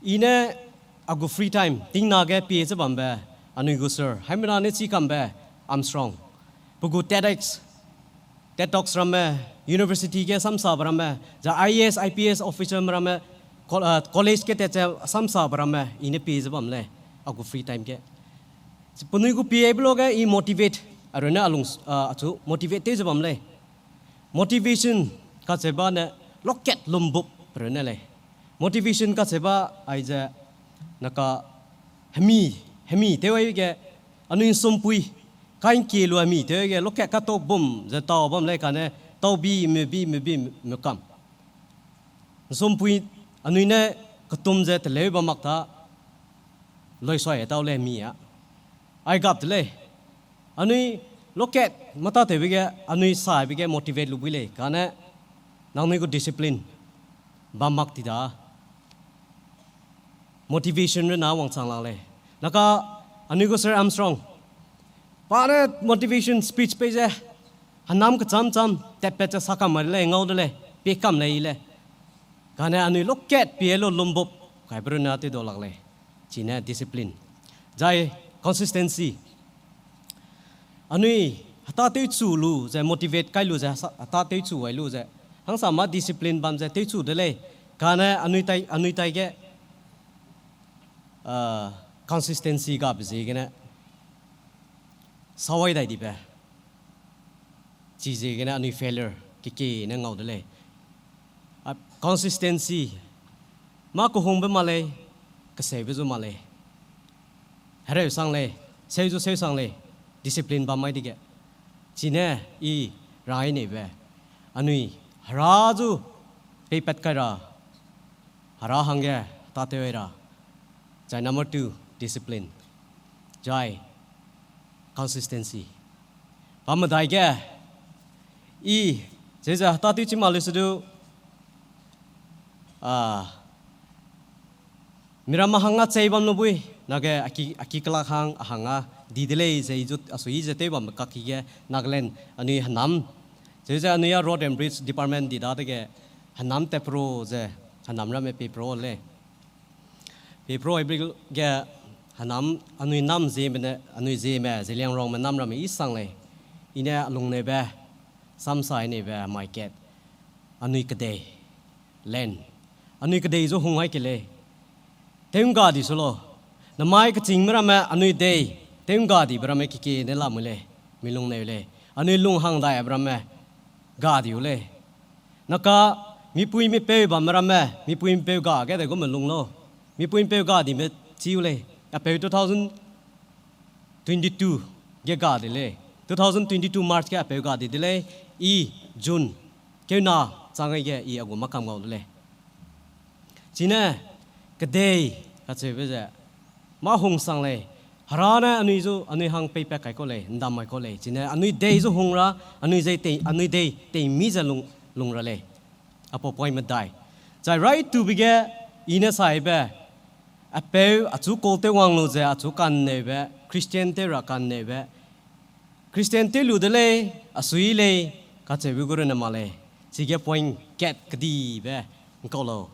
I ne a gu free time, tingnage pie ze bambe, anui gu sir, haimena ne chi kambe, Armstrong. Pe gu TEDx, TED Talks ramme, university ge samsabe ramme, zai IAS, IPS officerme ramme, co-, ah, college ge tat ze samsabe ramme, i ne pie ze bam lei, a gu free time ge. Penui gu pie be lo ge i motivate, arune a lung, ah, achu motivate tew ze bam lei. Motivation kacheube ne lokat lumbup pe rune lei. Motivation kacheube aize naka hemi, hemi tew ai ge anui nsumpui, kai'ngkie lu hemi tew ai ge lokat katau bum ze tau bam lei kane tau bi, me bi, me bi, me kam. Nsumpui anui ne ketum ze teleu bam mak ta, loisui tau lei hemi a. Ai gap de lei. Anui lokat mâtatewbe ge, anui saibe ge motivate lu bui lei, kane nangnui gu discipline bam mak ti da. Motivation rena wangchang lak lei. Naka anui gu Sir Armstrong. Pa ne motivation speech pei ze, hênam kecham cham, tatpat ze sakam mai de lei, ngau de lei, pie kam lei i lei. Kane anui lokat pie lu lumbup, kaibe runa tew dau lak lei. Chine discipline. Zai consistency. Anui heta tewchu lu ze motivate kai lu ze heta tewchu ai lu ze, hangsama discipline bam ze tewchu de lei. Kane anui tai, anui tai ge, ah, consistency gabe ziegene, sawai dai dibe. Chiziegene anui failure kekiene ngau de lei. A, consistency. Mâ kehungbe mak lei, keseube zu mak lei. Hereu sang lei, seu zu seu sang lei, discipline bam mai dege. Chine i rai neibe. Anui, hera zu, peipat kai ra. Hera hangge, heta tew ai ra. Zai number two, discipline. Zai, Consistency. Pamedai ge, i, zeze heta tewchi ma le se du, a, miramme hang a chei bam lu bui, nage a ki, a ki kelak hang, a hang a di de lei ze i zu, a sui ze tew bambe kaki ge, Nagaland, anui hênam. Zeze anui a Road and Bridge Department di dadege, hênam tat pro ze, hênam ramme pei pro lei. Pei pro ai bri ge hênam anui nam zieme ne, anui zieme, Zeliangrongme nam ramme i sang lei. I ne a lungneube, samsai neibe mai kat. Anui kedei, land. Anui kedei zu hung ai ke lei. Tew ngga di su lo. Namai kechîngme ramme anui dei, tew ngga dibe ramme kekie ne lamui lei. Mi lungneu lei. Anui lunghang daibe ramme ga diu lei. Naka, mipui mipeu bamme ramme, mipui mipeu ga ge de gume lung lo. Mipui mipeu ga dime chiu lei. Apeu two thousand twenty-two ge ga de lei. Two thousand twenty-two March ge apeu ga di de lei. I June keuna chang ai ge i a gu makam gau de lei. Chine, kedei, kacheube ze, mâ hung sang lei, Hera ne anui zu, anui hang peipat kai kau lei, ndam mai kau lei. Chine, anui dei zu hung ra, anui zei tei, anui dei tei mi ze lung, lung ra lei. Apau point medai. Zai raitube ge, i ne saibe, apeu, achu call tew wang lu ze, achu kanneube, Christian tew ra kanneube, Christian tew lu de lei, a sui lei, kacheube gu runne ma lei. Chige point kat kedibe, ngkau lau.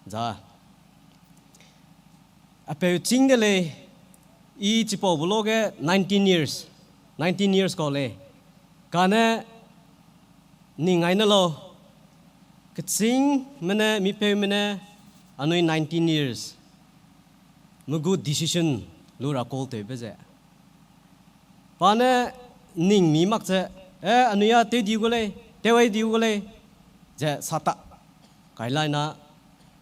Za. Apeu chîng de lei, i chipau bu lo ge nineteen years, nineteen years kau lei. Kane ning ai ne lau, kechîngme ne, mipeumene, anui nineteen years, me gu decision lu ra call tewbe ze. Pa ne ning mi mak ze, eh, anui a tew di gu lei, tew ai di gu lei, ze sata. Kailai na,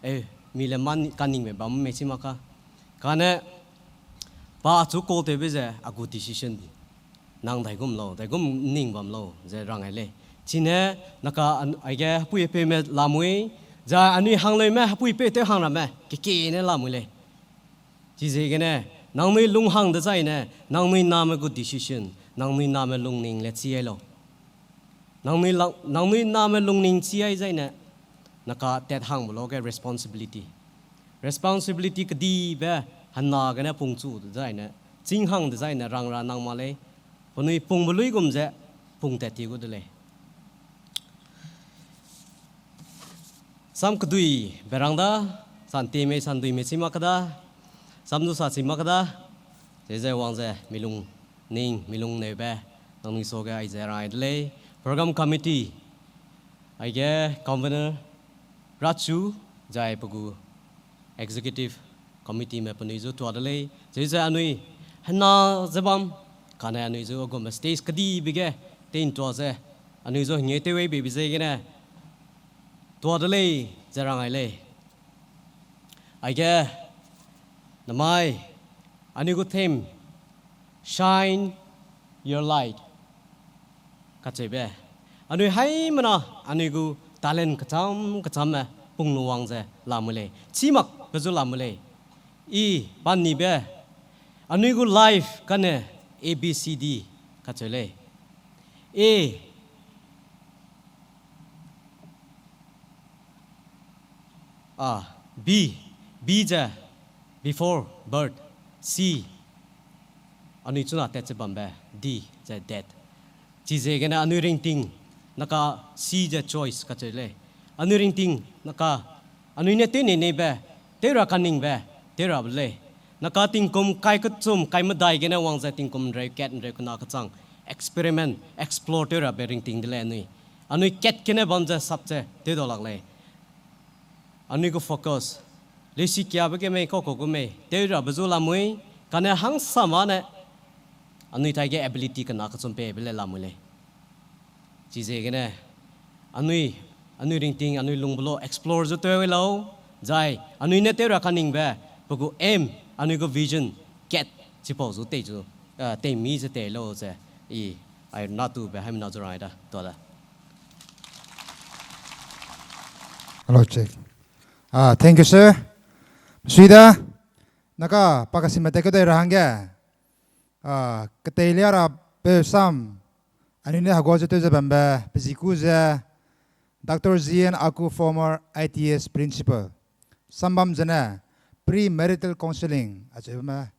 eh, mi le man kaningbe bam mei chi mak ka. Kane, pa achu call tewbe ze, a gu decision di. Nang daigum lau, daigum ning bam lau, ze rang ai lei. Chine, naka an-, aige hepui hepeume lamui, za anui hangleume hepui peu tew hang ramme, kekie ne lamui lei. Chiziegene, nangnui lunghang dezaine, nangnui name gu decision, nangnui name lungning le chi ai lau. Nangnui lang-, nangnui name lungning chi ai zaine, naka tat hangbe lo ge responsibility. Responsibility kedibe hena gene pungchu dezaine, chîng hang dezaine rang ra nang ma lei, penui pungbe luigum ze, pung tat ti gu de lei. Sam kedui berang da, san ti mei san dui mei chi mak da, sam du sa chi mak da, ze ze wang ze milung ning, milung neube, nangnui suage ai ze rai de lei, program committee, aige convener, Rachu, zai pe gu executive committee me penui zu tua de lei, ze ze anui, hena ze bam, kane anui zu agume stage kedibe ge, tei ntua ze, anui zu hengeu tew ei beibe ziegene, tua de lei, ze rang ai lei. Aige, namai, anui gu theme, Shine Your Light. Kacheube, anui haimena, anui gu talent kecham kechamme pung lu wang ze lamui lei. Chî makbe zu lamui lei. I, pa nibe, anui gu life kane A B C D kacheu lei. A, A, B, B ze before birth, C, anui chuna tat ze bambe, D ze death. Chiziegene anui ringting, naka C ze choice kacheu lei. Anui ringting, naka, anui ne tew nei neibe, tew ra kaningbe, tew rabe lei. Naka tingkum kai kechum, kai medai gene wang ze tingkum nreu kat nreu kena kechang, experiment, explore tew rabe ringting de lei anui. Anui kat gene bam ze sap ze, tew dau lak lei. Anui gu focus, leusi kiabe ge mei, kau kau gu mei, tew rabe zu lamui, kane hangsame ne, anui taige ability kena kechum pebe le lamui lei. Chiziegene, anui, anui ringting, anui lungbe lo explore zu tew lau, zai, anui ne tew ra kaningbe, pe gu aim, anui gu vision, kat, chipau zu tei zu, eh, tei mi ze tei lau ze, i, ai na tube, haimena zu rai da, tua da. Hello, check. Ah, thank you, sir. Sui da, naka, pa kasime te kedei ra hangge. Keteilia ra peu sam, anui ne hegua ze tew ze bambe, pe ziku ze, Doctor Zian Aku, former I T S principal. Sam bam zene, premarital counselling, acheubeme,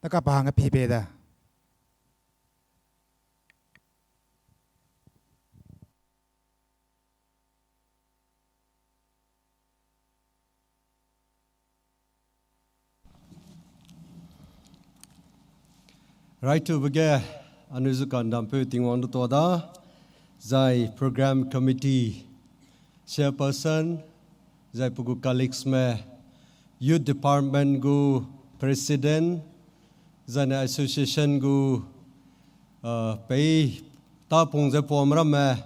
naka pa hangge pi pe da. Raitube ge, anui zu kandampeu Tingwang du tuâ da, zai program committee chairperson, zai pe gu colleaguesme, youth department gu president, zaine association gu, pei tapung ze puame ramme,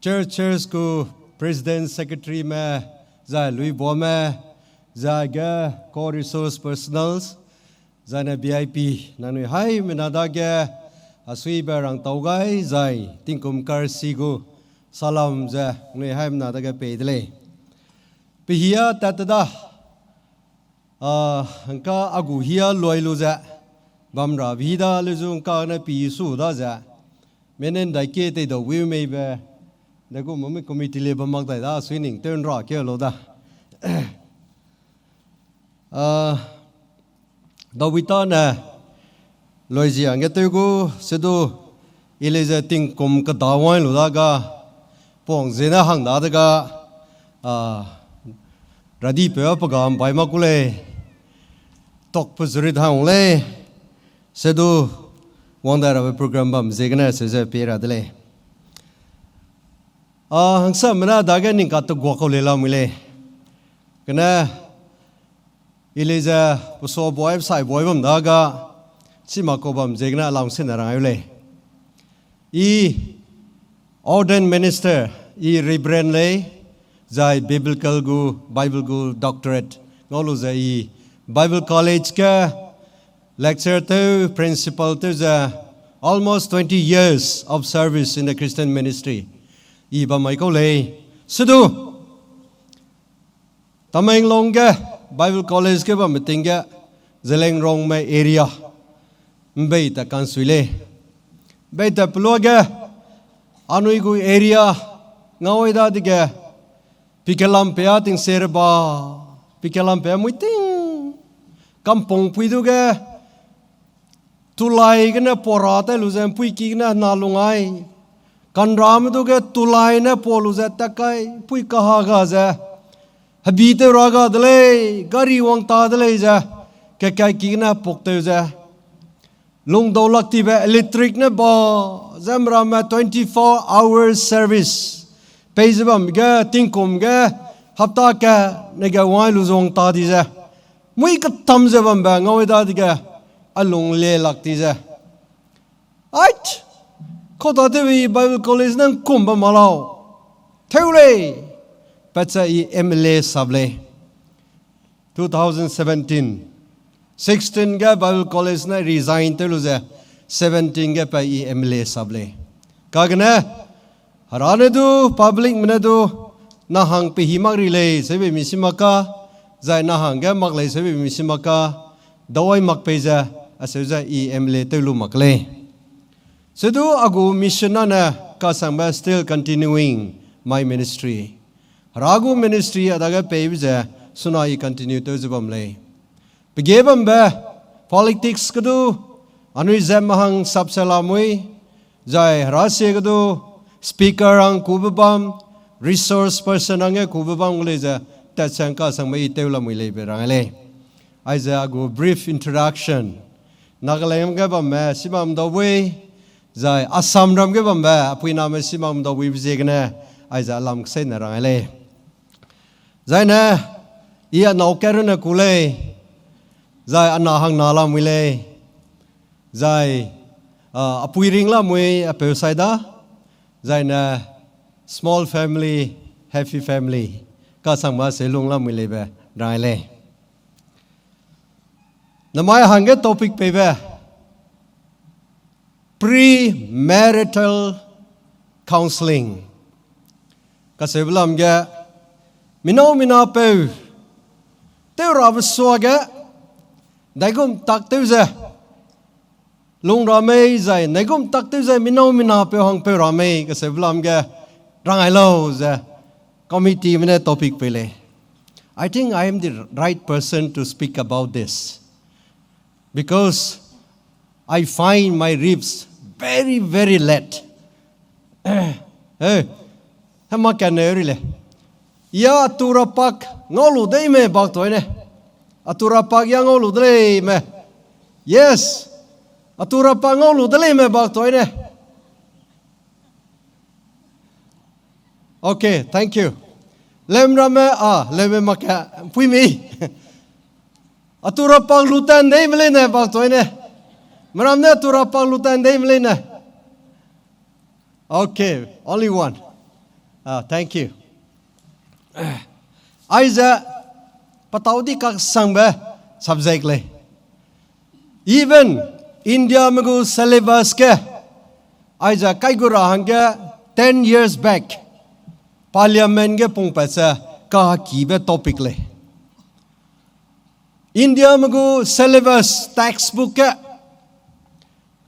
church, church gu president, secretaryme, zai luibuame, zai ge core resource personnels, zaine V I P, nangnui haimena dage, asuibe rangtau gai, zai tingkum karsi gu salam ze nangnui haimena dage pei de lei. Pehia tat te da, ngka a gu hia luai lu ze, bam ra bi da le zu ngka ne pi su da ze, menen dai kie tei dau wiu meibe, de gu mami committee le bam mak dai da, sui ning tew nra ke lu da. Dawita ne loizi hangge tew gu, sedu, i lei ze tingkum keda wang lu da ga, pung ziene hang da de ga, radipeu pe ga mbai mak ku lei, tokpe zurit hang lei, sedu, wang dai rabe program bam ziegene se ze pie ra de lei. A, hangsame ne dage ning kateguak kau lei lamui lei. Kane, i lei ze, pe sua buai, sai buai bam da ga, chi mak kau bam ziegene alam sene rang ai lei. I ordained minister, i Reverend lei, zai biblical gu, Bible gu doctorate ngau lu ze i Bible College ge lecturer tew, principal tew ze almost twenty years of service in the Christian ministry. I bam mai kau lei. Sedu, Tamenglong ge Bible College ge bambe ting ge Zeliangrongme area mbei ta kansui lei. Mbei ta pelua ge anui gu area ngau ai dadege pikelam pea tingsereba, pikelam pea mui ting, kampungpui du ge tulai gene pora tai lu ze mpuiki gene na lung ai. Kanrame du ge tulai ne pa lu ze tat kai, pui kaha ga ze, hebi tew ra ga de lei, gari wang ta de lei ze, kekaiki gene puk tew ze, lungdau lak tibe electric ne ba, ze meramme twenty-four hour service pei ze bam ge, tingkum ge, hapta ka ne ge wang lu ze wang ta di ze, mui ketam ze bambe ngau ai dadege, a lung le lak ti ze, ait, kau ta tew i Bible College ne ngkumbe ma lau. Tew lei, pat ze i M L A sap lei. Two thousand seventeen, sixteen ge Bible College ne resign tew lu ze, seventeen ge pa i M L A sap lei. Kagene, Hera ne du, publicme ne du, nang hang pe hi mak ri lei, seube mi si mak ka, zai nang hangge mak lei seube mi si mak ka, dawai mak pei ze, aseu ze i M L A tew lu mak lei. Sedu a gu mission ane kasangbe still continuing my ministry. Hera gu ministry a dage peibe ze suna i continue tew ze bam lei. Pege bambe politics ge du anui zat mahang sapse lamui, zai Hera sie ge du speaker hang kube bam, resource person hangge kube bam gu lei ze tatsang kasangbe i tew lamui leibe rang lei. Aize a gu brief introduction. Nagaland ge bamme sibam dau bui, zai Assamram ge bambe apuiname sibam dau buibe ziegene, aize a lam keseine rang lei. Zaine, i a nâu kat runne ku lei, zai a na hangna lamui lei, zai, a, apui ring lamui apeu sai da, zaine small family, happy family, kasangba se lung lamui leibe rang lei. Namai hangge topic peibe, premarital counselling. Kaseube lam ge, mi nâu mi napeu, tew rabe suage, daigum tak tew ze, lung ra mei zai, naigum tak tew zai, minau minapeu hangpeu ra mei, kaseube lam ge, rangai lau ze, committee me ne topic pei lei. I think I am the right person to speak about this. Because I find my ribs very, very late. Eh, hema kane ri le. Ya atura pak ngau lu dei me bak toi ne. Atura pak ya ngau lu de lei me. Yes. Atura pak ngau lu de lei me bak toi ne. Okay, thank you. Lem ramme, a, lem me mak ka, pui mi. Atura pak lu tan dei me lei ne, bak toi ne. Meram ne atura pak lu tan dei me lei ne. Okay, only one. Ah, thank you. Aize, patau di kak sangbe subject lei. Even India me gu syllabus ge, aize kai gu ra hangge ten years back, parliament ge pungpat se kakibe topic lei. India me gu syllabus textbook ge,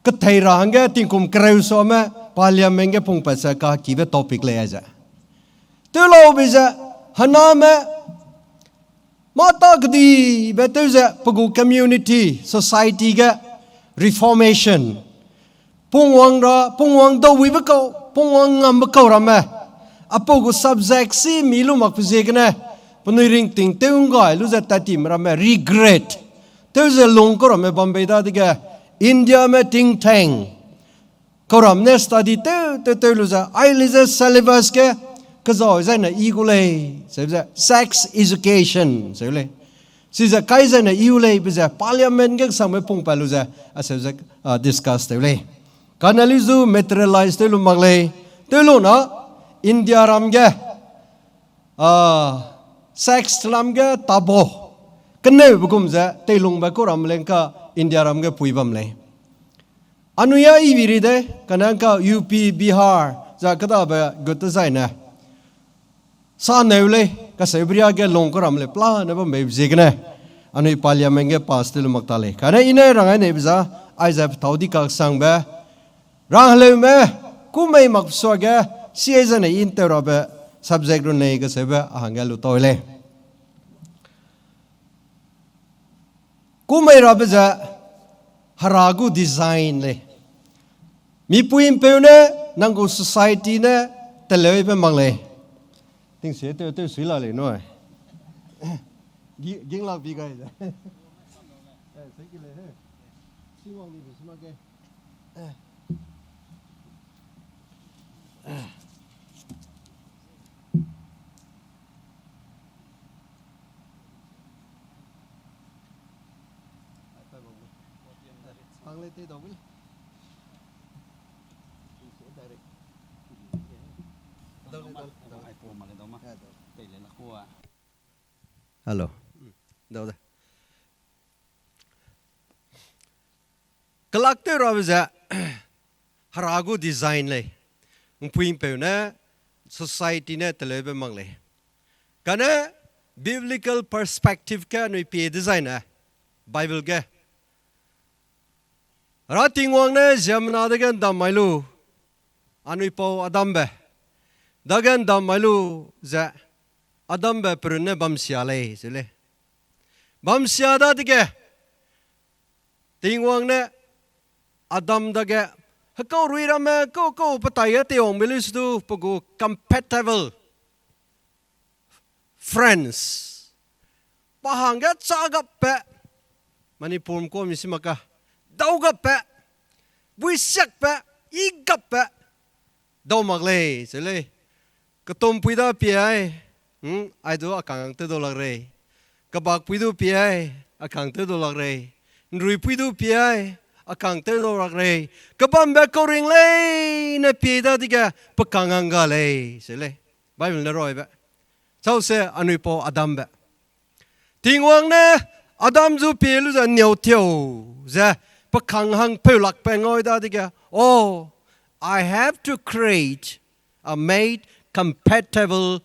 kethei ra hangge tingkum kereu suame parliament ge pungpat se kakibe topic lei aize. Tew lau be ze, hename, mata kedibe tew ze, pe gu community, society ge, reformation. Pungwang ra, pungwang dauwibe kau, pungwang ngambe kau ramme. Apau gu subject si mi lu mak pe ziegene, penui ringting tew nggai lu ze tat time ramme, regret. Tew ze lung kau ramme bam bei dadege, India me tingtang. Kau ram ne study tew, tew, tew lu ze, ai le ze syllabus ge, kezau zai ne i gu lei, se ze, sex education, se lei. Chize kai zai ne i u lei, be ze, parliament ge kesangbe pungpat lu ze, a se ze, a, discuss tew lei. Kane lu zu materialize tew lu mak lei, tew lu na, India ram ge, a, sex lam ge taboo, keneube gum ze, teilungbe kau ram leng ka, India ram ge pui bam lei. Anui a ibi ri de, kane ka U P, Bihar, za kedabe gut te zai ne. Sa neu lei, kaseubria ge lung kau ram lei, pla ne bam bei ziegene. Anui parliament ge pass tew lu mak ta lei. Kane i ne rangai neibe za, aize petau di kak sangbe. Rangheleume, kumei mak suage, C A zane in tew rabe, subject run lei kaseube, a hangge lu tau lei. Kumei rabe ze, Hera gu design lei. Mipui mpeu ne, nang gu society ne, teleube mak lei. Tingsie tew, tew sui la lei nui. Gi-, ginglak bi gai ze. Eh, thank you lei, he. Singwang ni bi sima ge. Hello. Dau de. Kelak tew rabe ze, Hera gu design lei. Mpui mpeu ne, society ne teleube mak lei. Kane biblical perspective ge anui pie design ne, Bible ge. Hera Tingwang ne ziemmena dege ndam mai lu, anui pau Adambe. Dage ndam mai lu ze, Adambe perun ne bamsia lei, ze lei. Bamsia dadege, Tingwang ne Adam dage, hekau rui ramme, kau, kau petai ge teiwangbe lu sudu, pe gu compatible friends. Pa hangge châgapbe, Manipur mkua mi si mak ka, daugapbe, buisiakbe, igapbe, dau mak lei, ze lei. Ketumpui da pie ai, hmm, ai du a kang tew dau lak rei. Kebakpui du pie ai, a kang tew dau lak rei. Nruipui du pie ai, a kang tew dau lak rei. Kebambe kau ring lei, ne pie dadege, pe kang hang ga lei, ze lei. Bible ne roibe. Chause anui pau Adambe. Tingwang ne Adam zu pie lu ze niau tiau ze pe kang hangpeu lakbe ngau dadege, oh, I have to create a mate compatible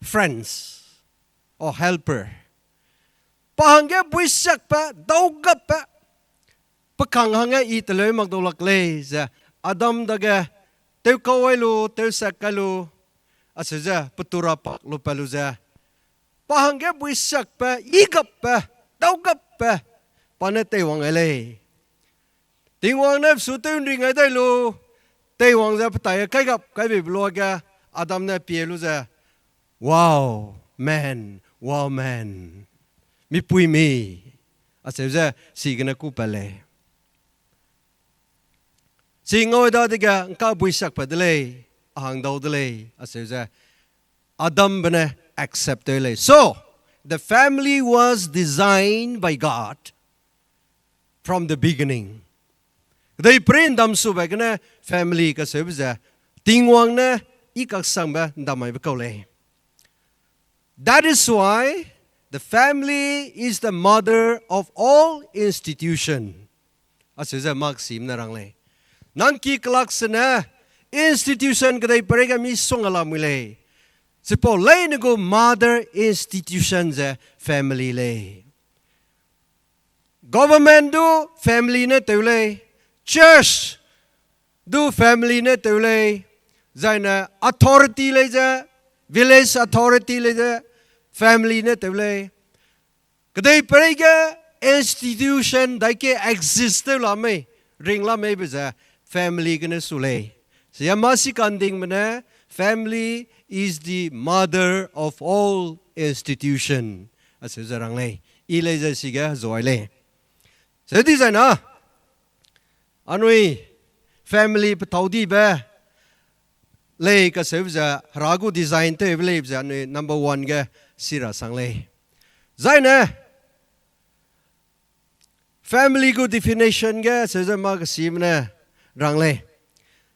friends or helper. Pa hangge buisiakbe, daugapbe, Pe kang hangge I teleu mak dau lak lei ze, Adam dage, tewkau ai lu, tewsak kai lu, acheu ze, pe tura pak lu pat lu ze, pa hangge buisakbe, I gapbe, dau gapbe, pa ne teiwang ai lei. Tingwang ne pesu tew ’nring ai dai lu, teiwang ze pe tai kai gap kai beibe luage, Adam ne pie lu ze, Wow, man, wow, man. Mipui mi. Acheu ze, chigene kû pat lei. Chi ngau dadege, ’ngka buisakbe de lei, a hang dau de lei, acheu ze, Adambe ne accept tew lei. So, the family was designed by God from the beginning. Kedeiperei ’ndamsube gene family kacheube ze, Tingwang ne I kaksangbe ’ndam maibe kau lei. That is why the family is the mother of all institution. Acheu ze mâ kesime ne rang lei. Nang ki kelak sene institution kedeiperei ge misongga lamui lei. Chipau leine gu mother institution ze family lei. Government du family ne tew lei, church du family ne tew lei, zaine authority lei ze, village authority lei ze, family ne tew lei. Kedeiperei ge institution daike exist tew la mei, ring la meibe ze family gene su lei. Sia mâ sikandingbe ne, family is the mother of all institution. Acheu ze rang lei, I lei ze sige zuai lei. Cheu di zaina, anui family petâu dibe lei kacheube ze, Hera gu design tewbe leibe ze, anui number one ge si ra sang lei. Zaine, family gu definition ge cheu ze mâ kesime ne rang lei.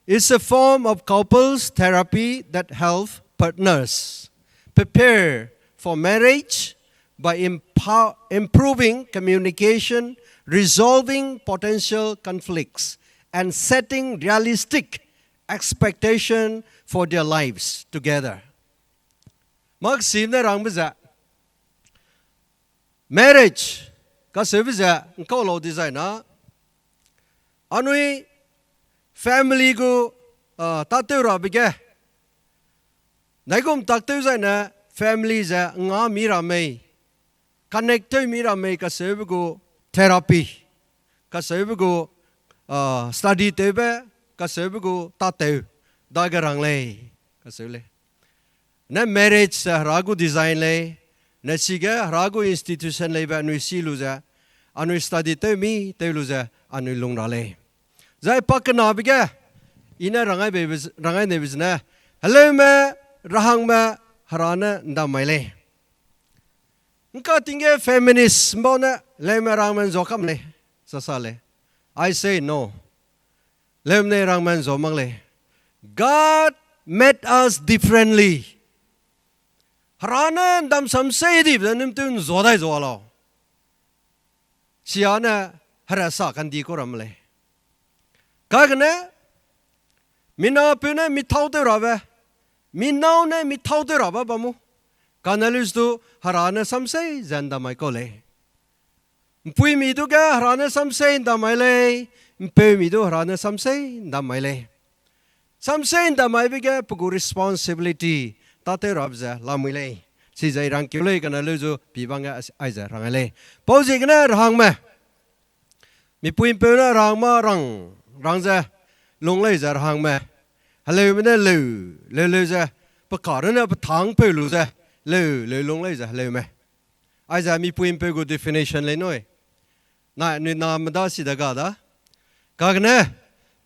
It's a form of couples therapy that help partners prepare for marriage by impo- improving communication, resolving potential conflicts, and setting realistic expectation for their lives together. Mâ kesime ne rangbe ze, marriage kacheube ze ’ngkau lau di zaina, anui family gu, ah, tâtew rabe ge, naigum tâtew zaine family ze nga mi ra mei, connect tew mi ra mei kacheube gu therapy, kacheube gu, ah, study tewbe, kacheube gu tâtew, dage rang lei, kacheu lei. Ne marriage ze Hera gu design lei, ne chige Hera gu institution leibe anui si lu ze, anui study tew mi tew lu ze, anui lung ra lei. Zai pakenabe ge, I ne rangai beibe z- rangai neibe zene, heleume, rahangme, Hera ne ’ndam mai lei. ’Ngka ting ge feminist ’mbau ne, heleume rahangme ’nzua kam lei, sa sa lei. I say no. Heleume ne rahangme ’nzua mak lei. God made us differently. Hera ne ’ndam sam sei dibe ze num tew ’nzua dai zua lau. Sia ne Hera sa kandi kau ram lei. Kagene, minapeu ne mithâu tew rabe, minâu ne mithâu tew rabe bam mu. Kane lus du Hera ne samsei ze ’ndam mai kau lei. ’Mpuimi du ge Hera ne samsei ’ndam mai lei, ’mpeumi du Hera ne samsei ’ndam mai lei. Samsei ’ndam maibe ge pe gu responsibility tâtew rabe ze lamui lei. Chize I rangkeu lei kane leu zu pi bang ge aize rang lei. Pauziegene rahangme, mipui ’mpeu ne rahang mâ rang, rang ze lung lei ze rahangme. Heleume ne leu, leu leu ze, pe karune pe tângpeu lu ze, leu, leu lung lei ze heleume. Aize mipui ’mpeu gu definition lei nui. Nai, anui name da si de ga da. Kagene,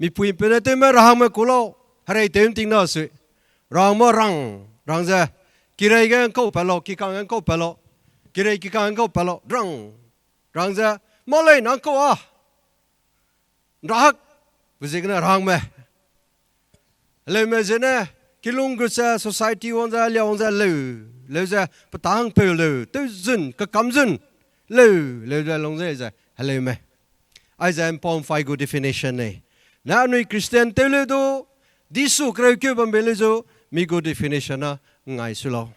mipui ’mpeu ne tewme rahangme ku lau, herei tew ’nting da sui. Rahang mâ rang, rang ze, kirei ge ’ngkau pat lau, kikang ge ’ngkau pat lau, kirei kikang ge ’ngkau pat lau, rang, rang ze, mâ lei nang kau a. ’Nrahak, pe ziegene rahangme. Heleume zene, kilung gut ze, society wang ze, lia wang ze, leu, leu ze, pe tângpeu leu, tewzun, kekâm zun, leu, leu ze lung ze, ze, heleume. Aize ’mpau ’mfai gu definition lei. Ne anui Christian tew leu du, Jisu kereukeu bambe leu zu, mi gu definition a ngai su lau.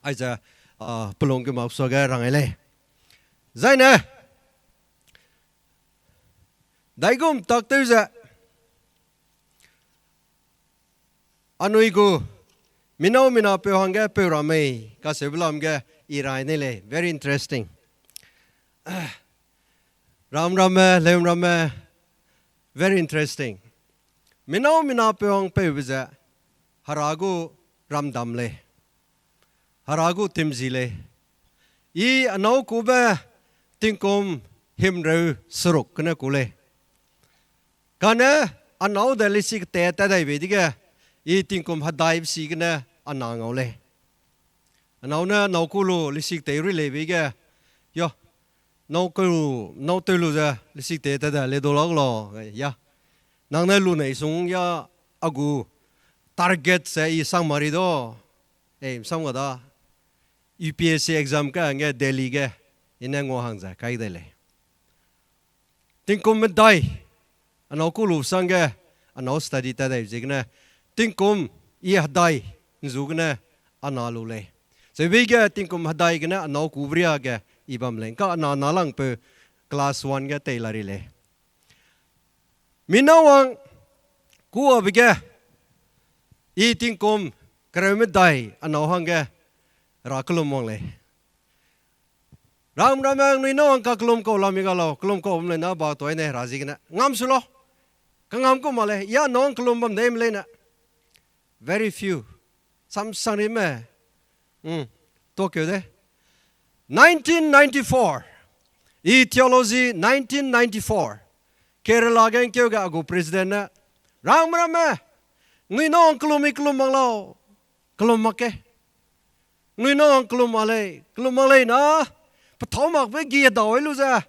Aize, ah, pelung ge mak suage rang ai lei. Zaine, Daigum tak tew ze, anui gu, mi nâu mi napeu hangge peu ra mei, kaseube lam ge i rai ne lei, very interesting. Ram ramme, leum ramme, very interesting. Mi nâu mi napeu hang peube ze, Hera gu ramdam lei. Hera gu timzi lei. I anâu kube tingkum himreu seruk gene ku lei. Kane anâu de lisi ketei tat dai bei dege, i tingkum hedai besi gene ana ngau lei. Anâu ne anâu ku lu lisi ketei rui lei bei ge, ya, nâu ku, nâu tew lu ze lisi ketei tat da le dau lak lau, ya. Nang ne lu nei sung ya a gu target ze i sang mari do, e, sam ga da, U P S C exam ka hangge Delhi ge, i ne ngua hang ze kai de lei. Tingkum medai, anâu ku lu sangge, anâu study tat dai ziegene, tingkum i hedai, nzu gene, ana lu lei. Zeube ge tingkum hedai gene anâu ku bria ge i bam lei. Ka ana na langpeu class one ge tei la ri lei. Mi nâu wang kuabe ge, i tingkum kereu medai anâu hangge ra kelum wang lei. Ram ramme nui nâu wang ka kelum kau lam i ga lau, kelum kau bam lei na ba toi ne ra ziegene. Ngam su lau. Kangam ku ma lei, ya nâu wang kelum bam dei me lei ne. Very few. Samsang rime. Hmm. Tokyo de. Nineteen ninety-four. I theology nineteen ninety-four. Kerala ge ngkeu ge a gu president ne. Ram ramme. Nui nâu wang kelum i kelum mak lau. Kelum mak ke. Nui nâu wang kelum mak lei, kelum mak lei na, pethâu makbe gi hedau ai lu ze,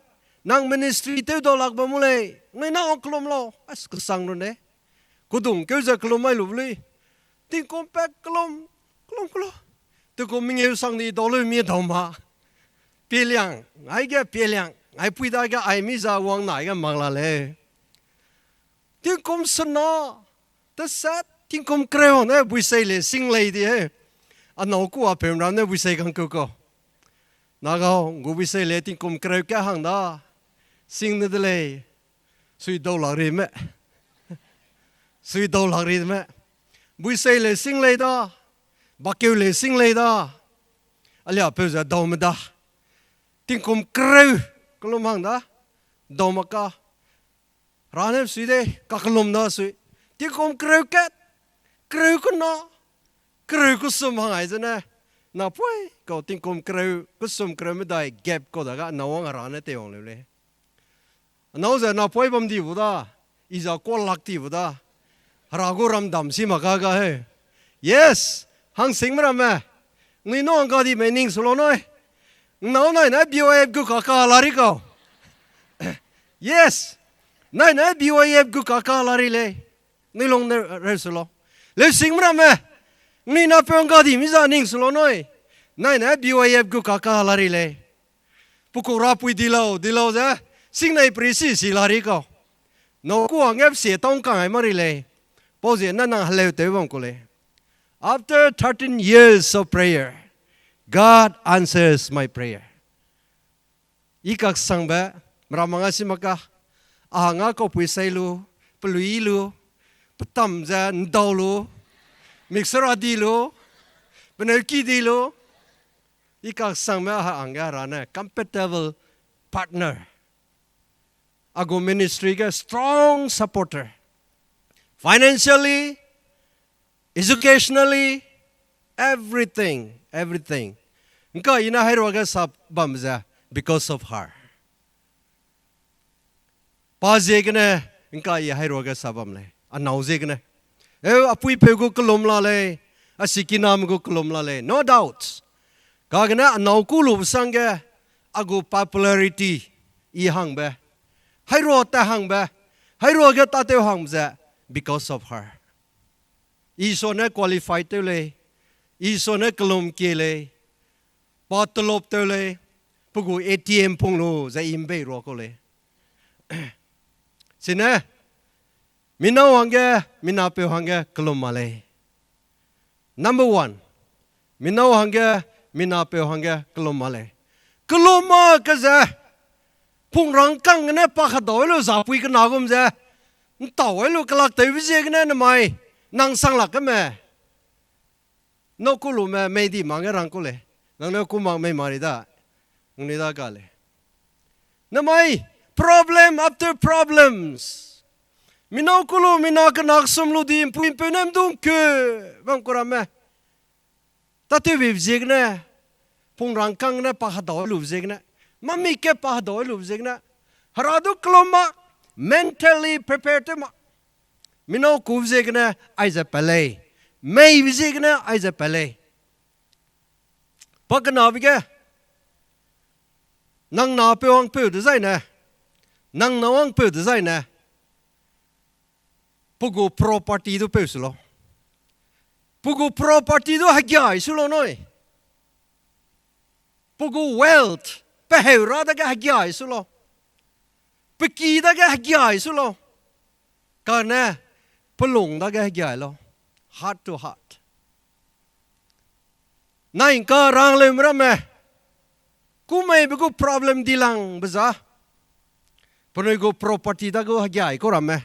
nang ministry tew dau lak bam mu lei, nui nâu wang kelum lau, as kesang run de. Kudung keu ze kelum mai lu lui. Tingkum pat kelum, kelum kelum. Tingkum mengeu sang di dau lu mi dau ma. Pieliang, aige pieliang, ai pui dage ai mi za wang na aige mak la lei. Tingkum sena, teset, tingkum kereu ne buisei le sing lei di he. Anâu ku a peum ram ne buisei kangkeu kau. Na gau, ngu buisei le tingkum kereu ke hang da. Sing ne de lei. Sui dau lak ri me. Sui dau lak ri me. Buisei le sing lei da. Bakeu le sing lei da. Alia peu ze dau me da. Tingkum kereu, kelum hang da. Dau mak ka. Ra ne sui de, kakelum da sui. Tingkum kereu kat, kereu kena, kereu kesum hang ai zene. Napoi, kau tingkum kereu, kesum kereu medai gap kau daga, anâu wang Hera ne teiwang leu lei. Anâu ze napoi bam di bu da, i za kuâ lak ti bu da. Hera gu ramdam si mak ka ga he. Yes, hangsingme ramme. Nui nâu wang ga di me ning su lau nui. Ngnâu nai ne B Y F gu kaka la ri kau. Yes. Nai ne B Y F gu kaka la ri lei. Nui lung ne reu su lau. Leusingme ramme. Nui napeu wang ga di mi za ning su lau nui. Nai ne B Y F gu kaka la ri lei. Pe kau rapui di lau, di lau ze. Singnei pri si si la ri kau. Nâu ku wang ep sie tau ngkang ai ma ri lei. Pau zie na nang heleu tew bam ku lei. After thirteen years of prayer, God answers my prayer. I kaksangbe, mera manga si mak ka, a hanga kaupui sei lu, pelui lu, petam ze ndau lu, mixer a di lu, peneu ki di lu, i kaksangbe a hangge Hera ne compatible partner. A gu ministry ge strong supporter. Financially, educationally, everything, everything. Ngka i ne hairuage sa bam ze, because of her. Pa ziegene, ngka i hairuage sa bam lei, anâu ziegene. Eu, a puipeu gu kelum la lei, a sikiname gu kelum la lei, no doubt. Kagene anâu ku lube sangge, a gu popularity i hangbe, hairua ta hangbe, hairuage tâtew hangbe ze, because of her. Isua ne qualify tew lei, Isua ne kelum kie lei, pa telop tew lei, pe gu A T M pung lu ze i mbei rua kau lei. Chine, mi nâu hangge, mi napeu hangge kelum ma lei. Number one, mi nâu hangge, mi napeu hangge kelum ma lei. Kelum ma ke ze, Pung rangkâng gene pa hedau lu zapui kena gum ze, ’ntau lu kelak tewbe ziegene namai, nang sang lak keme. Nâu kulume mei di mak ge rang ku lei. Nang ne ku mak mei mari da. Nang ni da ga lei. Namai, problem after problems. Mi nâu kulu, mi na kena kesum lu di, ’mpui ’mpeu ne ’mdung ke, bam ku ramme. Tâtewbe ziegene, pung rangkâng ne pa hedau lu ziegene, mami ke pa hedau lu ziegene, Hera du kelum mak, mentally prepare tew mak. Mi nâu ku ziegene aize pat lei, meibe ziegene aize pat lei. Pa kenabe ge, nang napeu wangpeu dezaine, nang na wangpeu dezaine, pe gu property du peu su lau. Pe gu property du hegiai su lau nui. Pe gu wealth, pe heu ra dage hegiai su lau. Pe ki dage hegiai su lau. Kane, pe lung dage hegiai lau. Heart to heart. Nai ’ngka rangleume ramme, kumeibe gu problem dilangbe za, penui gu property dage hegiai kau ramme,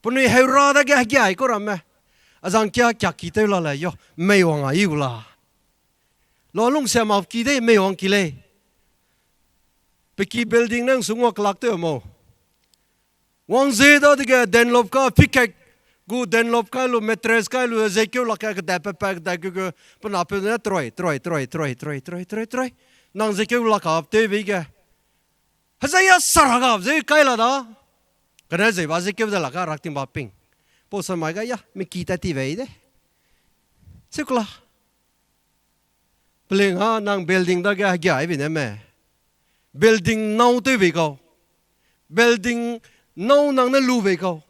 penui heu ra dage hegiai kau ramme, azang kia kiaki tew la le yo, meiwang a i gu la. Lalungsia map ki de meiwang ki lei. Pe ki building nang sungwa kelak tew mau. Wang ze dadege Dunlop ka pikek gu Dunlop kai lu, mattress kai lu, zekeu lak ka kedat pe pa kedat keu keu, pe napeu ne troi, troi, troi. Nang zekeu lak ka tewbe ge, hezai ya sara ga ze kai la da. Kane zeba zekeu de lak ka rak ting ba ping. Pau samai ga ya, mi ki tat ti bei de. Sekula. Peling a nang building dage hegiaibe ne me. Building nâu tew bei kau. Building nâu nang ne lu bei kau.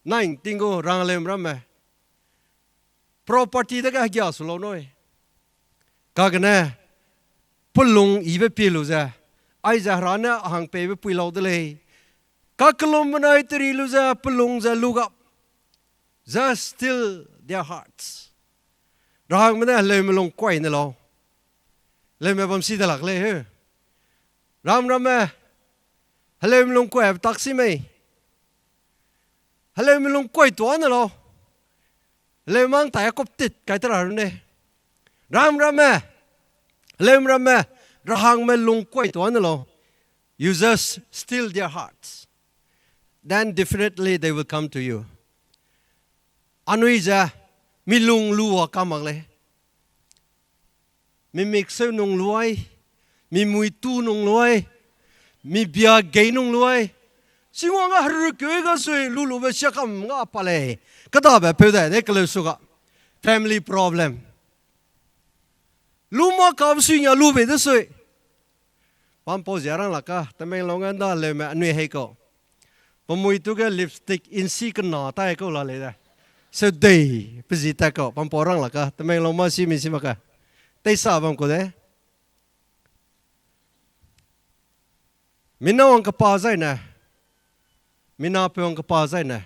Nai ’ngting gu rangleume ramme, property dage hegia su lau nui. Kagene, pelung yibe pie lu ze, aize Hera ne a hang peibe pui lau de lei. Kakellum benai teri lu ze pelung ze lu gap. Just still their hearts. Rahangme ne heleume lungkuai ne lau. Heleume bam si de lak lei heu. Ram ramme, heleume lungkuai tak si mei. Heleume lungkuai tuâ ne lau. Heleume mang tai a koptit kai te ra runne. Ram ramme, heleume ramme, rahangme lungkuai tuâ ne lau. You just still their hearts. Then definitely they will come to you. Anui ze, mi lung lu a ka mak lei. Mi mik seu nung luai, mi mui tu nung luai, mi bia gei nung luai. Singwang ga herukeu ga sui lu lube siakam ga pa lei. Kêdabe peu dai de keleu su ga. Family problem. Lu ma kabe sui nia lu bei de sui. Pampau zia rang lak ka, Tamenglong ge ’nda leume anui hei kau. Pemui tu ge lipstick insi kena tai kau la lei de. Seu dei, pe zi tat kau, pampau rang lak ka, Tamenglong ma si mi si mak ka. Teisa bam kau de. Mina wang kepa zaine, mina peu wang kepa zaine,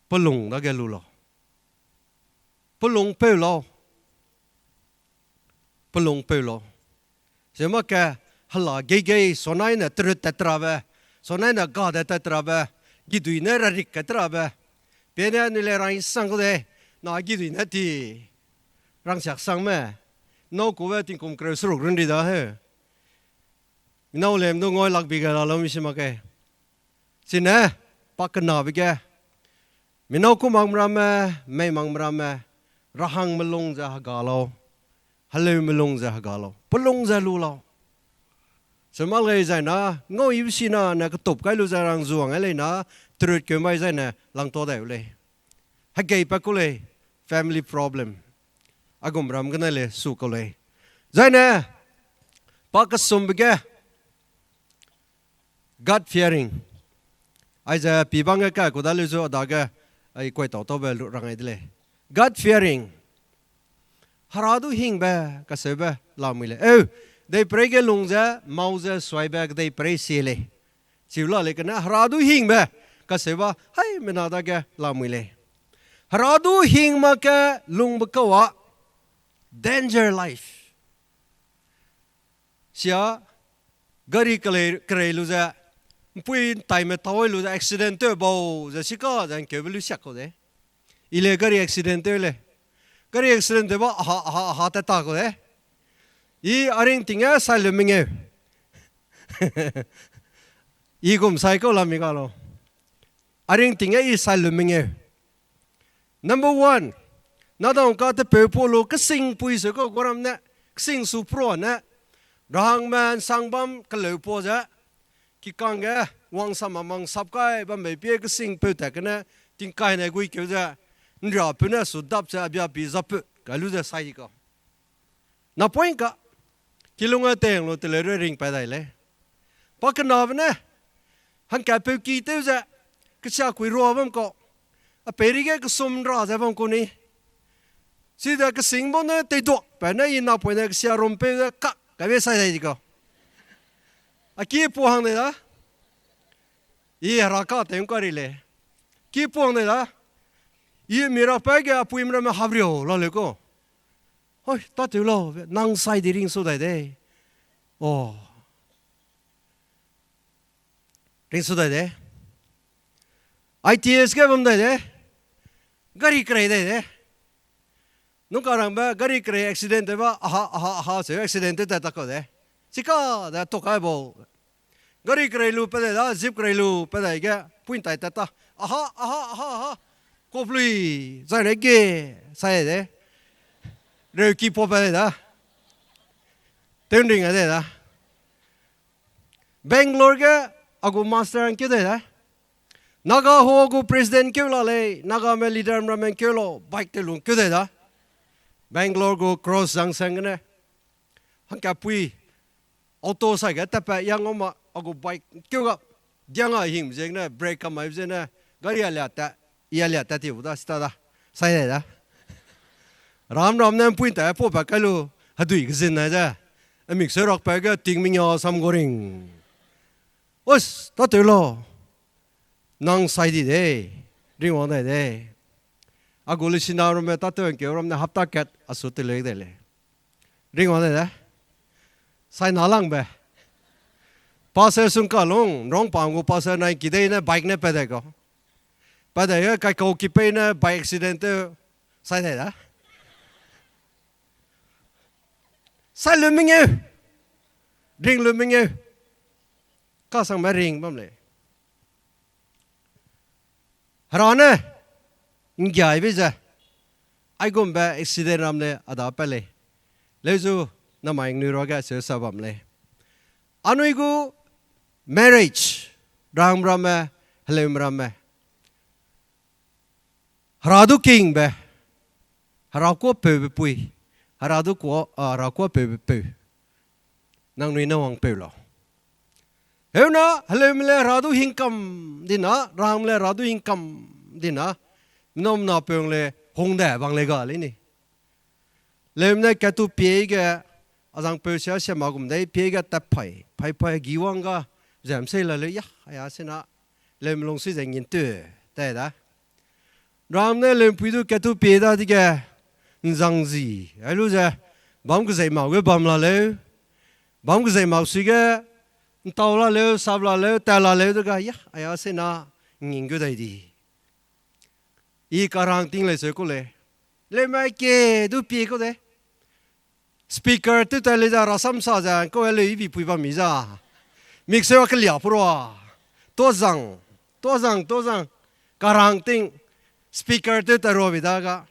pelung dage lu lau. Pelung peu lau. Pelung peu lau. Ze mak ke hela geigei, sonai ne terut tat rabe, sonai ne ga de tat rabe, gidui ne rarik kat rabe. Pene anui le rang sang kau de, na gidui ne ti rangsiak sang me. Nâu kube tingkum kereu seruk run ri da he. Minau lem du ngoi lak bi ge la lau mi si mak ke. Chine, pa kenabe ge. Minau ku makme ramme, mei makme ramme, rahangme lung ze hega lau, heleume lung ze hega lau, pelung ze lu lau. Semak lei zaina, ngau ibe sina ne ketup kai lu ze rang zuang ai leina, terut keu mai zaine langtua dai u lei. Hegei pa ku lei, family problem. Agum ram gene lei su kau lei. Zaine, pa kesumbe ge, God fearing. Aize pibang ge kai ku da leu zu a dage, ai kuai tau taube lu rang ai de lei. God fearing. Hera du hingbe, kaseube, lamui lei. Eu, deiperei ge lung ze, mau ze, suaibe, kedeiperei sie lei. Chiu la lei kene, Hera du hingbe, kaseube, haimena dage, lamui lei. Hera du hing mak ke lungbe kau a, danger life. Sia, Gari kelei, kerei lu ze, mpui ntaime tau lu ze accident tew bau ze sika ze nkeube lu siak kau de. I le gari accident tew le. Gari accident tew ba aha, aha, aha tat ta kau de. I a ringting ge sai lu mengeu. I gum sai kau la mi ga lo. A ringting ge i sai lu mengeu. Number one, nadang ka tepeu pau lu kesing pui se kau guaram ne, kesing su pro ne, rahangme nsang bam keleu pau ze, kikang ge, wangsam a mang sap kai bam bei pie kesing peu tat kene, tingkai ne gui keu ze, nria peu ne su dap ze, abia pi zap peu, kai lu ze sai di kau. Na point ka, kilung a teng lu teleu re ring pa dai lei. Pa kenabe ne, hangka peu ki tew ze, kesia kui rua bam kau. A peireige kesum ra ze bam kau ni. Side kesing bau ne teiduak, pa ne i na point ne kesia rum peu ze kak, kaibe sai dai di kau. A ki puang dei da. I hera ka teng ka ri lei. Ki puang dei da. I mi ra pa ge a puim ramme hap riu la leu kau. Hoi, tatew lau, nang sai di ring su dai de. O. Ring su dai de. I T S ge bam dai de. Gari kerei dai de. Nung karangbe gari kerei accident tew ba, aha, aha, aha, se accident tew tat ta kau de. Sika de tok kai bau. Gari kerei lu pa dai da, jeep kerei lu pa dai ge, pui ntai tat ta. Aha, aha, aha, aha. Koplui, zai ne ge, sai de. Reu ki pau pa dai da. Tew ring a dai da. Bangalore ge, a gu master ngkeu dai da. Naga ho gu president keu la lei, Nagame leader ramme keu lau, bike te lung keu dai da. Bangalore gu cross junction gene. Hangka pui, auto sai ge tat pa yang ma, a gu bike keu ga, diang a hing ze gene, brake kamai ze ne, gari a lia ta, i a lia ta ti bu da, sta da, sai dai da. Ram ram ne mpui ta, pau pa kai lu, hedui gezin nai ze. A mik se rak pa ge, ting mingya sam go ring. Os, tatew lau. Nang sai di de, ringwang dai de. A gu lesina ramme tatew ngkeu ram ne hapta kat a su teleu dai lei. Ringwang dai de. Sai na langbe. Pastor sungka lung, nrong pam gu pastor nai ki dei ne bike ne pa dai kau. Pa dai ge kai kau ki pei ne bike accident tew sai dai da. Sai lu mengeu. Ring lu mengeu. Kasangbe ring bam lei. Hera ne, nggiaibe ze, aigumbe accident ram le a da pat lei. Leuzu, namai ngnui ruage seu sa bam lei. Anui gu marriage, ram ramme, heleume ramme. Hera du kingbe, hera kuâpeube pui, hera du kua, a, hera kuâpeube peu. Nangnui ne wangpeu lau. Heuna, heleume le hera du hingkam dina, ram le hera du hingkam dina, minam na peung le hungde bang le ga lei ni. Leume ne katu pie ge, a zangpeu sia sia ma gum dei, pie ge tat pai, pai pai gi wang ga, zem sei la leu, ya, aya sena, leume lungsui ze ngin teu, tai da. Ram ne leumpui du katu pie dadege, nzang zi, ai lu ze, bam kezei mak ge bam la leu, bam kezei mak sui ge, ntau la leu, sap la leu, tat la leu dega, ya, aya sena, nging gu dai di. I karang ting lei seu ku lei. Leume ke du pie kau de. Speaker tew tat lei za rasam sa ze, kau e leu i bi pui bam mi za. Mik seu a kelia purua. Tuazang, tuazang, tuazang. Karang ting speaker tew tat rua bi da ga.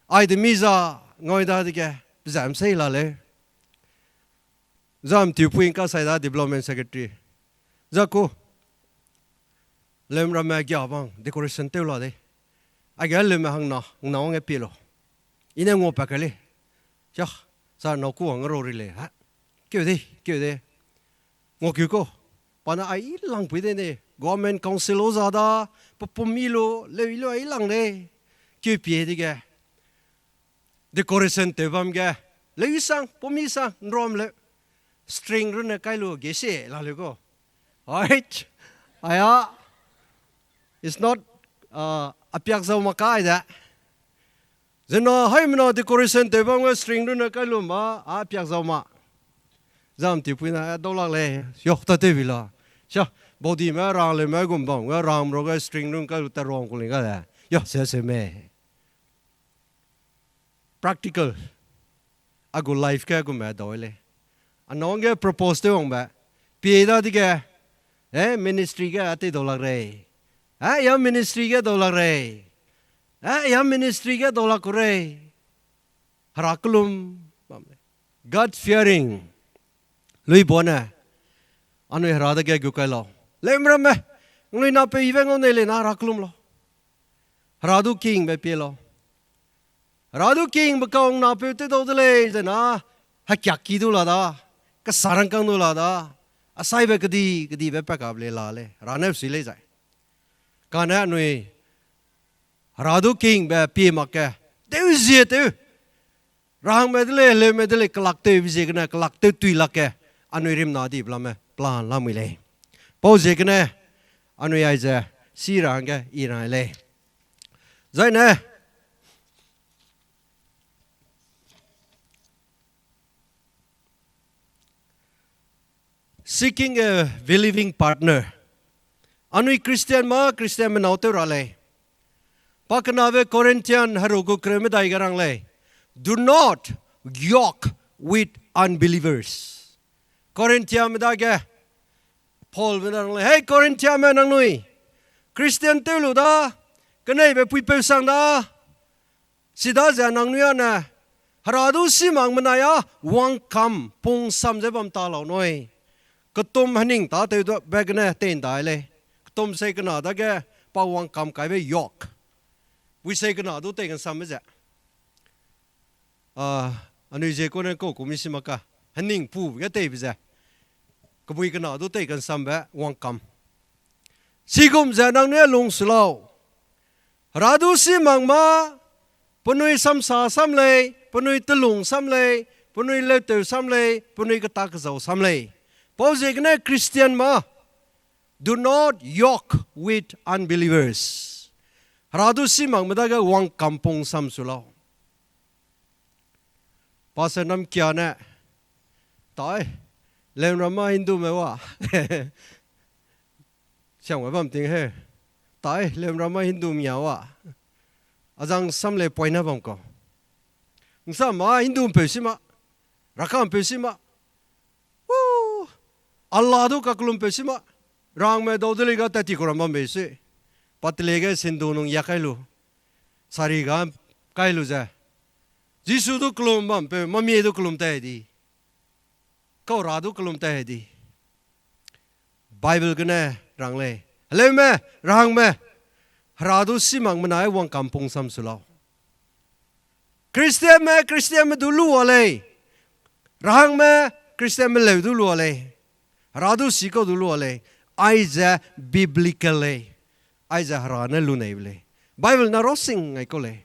Ai de mi za, ngau dadege, zam sei la leu. Zam tiupui ngka sai da development secretary. Za ku, leume ramme gia bang decoration tew la de. Aige leume hangna, hangna wang e pie lau. I ne ngua pa kai lei. Ya, sa nau ku wang rau ri lei, ha. Keu de, keu de. Ngua keu kau. Pa ne ai i lang pui de ne. Government council o za da, pe pum i lu, leu i lu ai lang de. Keu pie dege. Decoration tew bam ge, leu i sang, pum i sang, nram leu. String runne kai lu, ge se la leu kau. Right? Aya, it's not, uh, a piak zau ma kai de. Zena haimena decoration tew bam ge string runne kai lu ma, a piak zau ma. Zam tipui na, eh, dau lak lei. Yo, ta tew bi la. Sia, body me rang le me gum bam, ga rang ro ga string rung ka lu ta rong ku le ga le. Yo, se se me. Practical. A gu life ge gu me dau lei. A nang ge propose tew wang be. Pie da di ge. Eh, ministry ge a te dau lak rei. Eh, ya ministry ge dau lak rei. Eh, ya ministry ge dau lak ku rei. Hera kelum bam lei. God fearing. Lui bone. Anui Hera dage gu kai lau. Lem ramme. Nglui na pe ibe ngau nei le na Hera kelum lau. Hera du kingbe pie lau. Hera du kingbe kau na pe te dau de lei ze na. Hakiak ki du la da. Kasa rangkang du la da. Asaibe kedi, kedibe pa kap le la lei. Hera ne si lei zai. Kane anui Hera du kingbe pie mak ke. Tew zie tew. Rahangme de lei, heleume de lei, kelak tewbe ziegene, kelak tew tui lak ke. Anui rimna di blame, plan lamui lei. Pau ziegene, anui aize, si ra hangge, i ra lei. Zaine, seeking a believing partner. Anui Christian ma, Christian menau tew ra lei. Pa kenabe Corinthian heru gu kereu medai ge rang lei. Do not yoke with unbelievers. Corinthiame dage Paulbe ne rang lei. Hei Corinthiame nangnui. Christian tew lu da. Keneibe puipeu sang da. Chidaze nangnui â ne, Hera du si mak menai â, wangkam pungsam ze bam ta lau nui. Ketum hening tâtew du be gene tei ndai lei. Ketum sei kena dage pa wangkam kaibe yoke. Pui sei kena du tei kansambe ze. A, anui zie kune kau kumi si mak ka. Hening pu ge teibe ze. Kebui kena du tei kansambe wangkam. Chigum ze nangnui â lung su lau. Hera du si mak mâ, penui samsa sam lei, penui telung sam lei, penui leutew sam lei, penui keta kezau sam lei. Pau ziegene Christian ma, do not yoke with unbelievers. Hera du si makme dage wangkam pungsam su lau. Pastor Namkia ne, tai, leunram ma Hindume wa. Siangme bam ting he. Tai, leunram ma Hindu mia wa. Azang sam lei poine bam kau. Nsam ma Hindu mpeu si ma. Rakha mpeu si ma. Allah du kakelum peu si ma. Rangme dau de lei ga tat ti ku ram bam bei sui. Patele ge sindu nung ya kai lu. Sari ga kai lu ze. Jisu du kelum bam peu, mamie du kelum tai di. Kau Hera du kelum tai di. Bible gene rang lei. Heleume, rahangme. Hera du si makme nai wangkam pungsam su lau. Christianme, Christianme du lua lei. Rahangme, Christianme leu du lua lei. Hera du si kau du lua lei. Aize biblical lei. Aize Hera ne lu neibe lei. Bible na rosing ngai kau lei.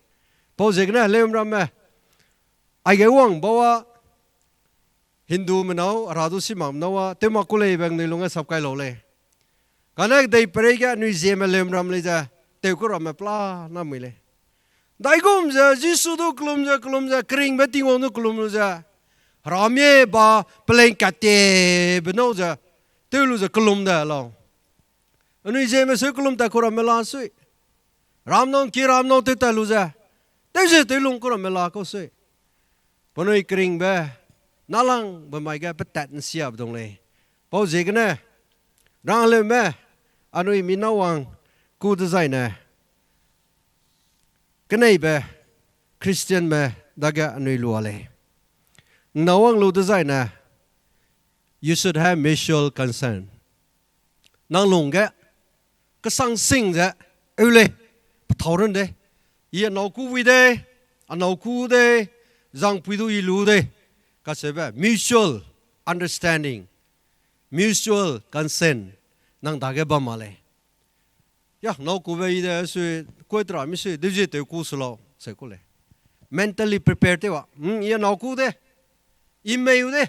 Pau ziegene heleumramme. Aige wang bau a Hindume nâu, Hera du si makme nâu a, tew mak ku lei bang nui lung ge sap kai lau lei. Kane dei perei ge anui zieme leumram lei ze, tew ku ramme pla namui lei. Daigum ze, Jisu du kelum ze, kelum ze, keringbe Tingwang du kelum lu ze. Hera mie ba peleng katiebe nâu ze, tew lu ze kelum de lau. Anui zieme seu kelum tat ku ramme la sui. Ramnâu ki ramnâu tew tat lu ze. Tew ze tew lung ku ramme la kau sui. Penui keringbe, nalangbe mai ge petat nsiabe dung lei. Pau ziegene, rangleume, anui mi nâu wang ku dezaine. Keneibe, Christianme, dage anui lua lei. Nâu wang lu dezaine, you should have mutual concern. Nang lungge, kesang sing ze, eu lei, pethâu run de. I anâu ku wui de, anâu ku de, zangpui du i lu de. Kaseube, mutual understanding, mutual consent, nang dage bam ma lei. Ya, nâu kube i de sui, kuai tera mi sui, deuzie tew ku su lau, se ku lei. Mentally prepare tew wa, hmm, i anâu ku de, i mei u de,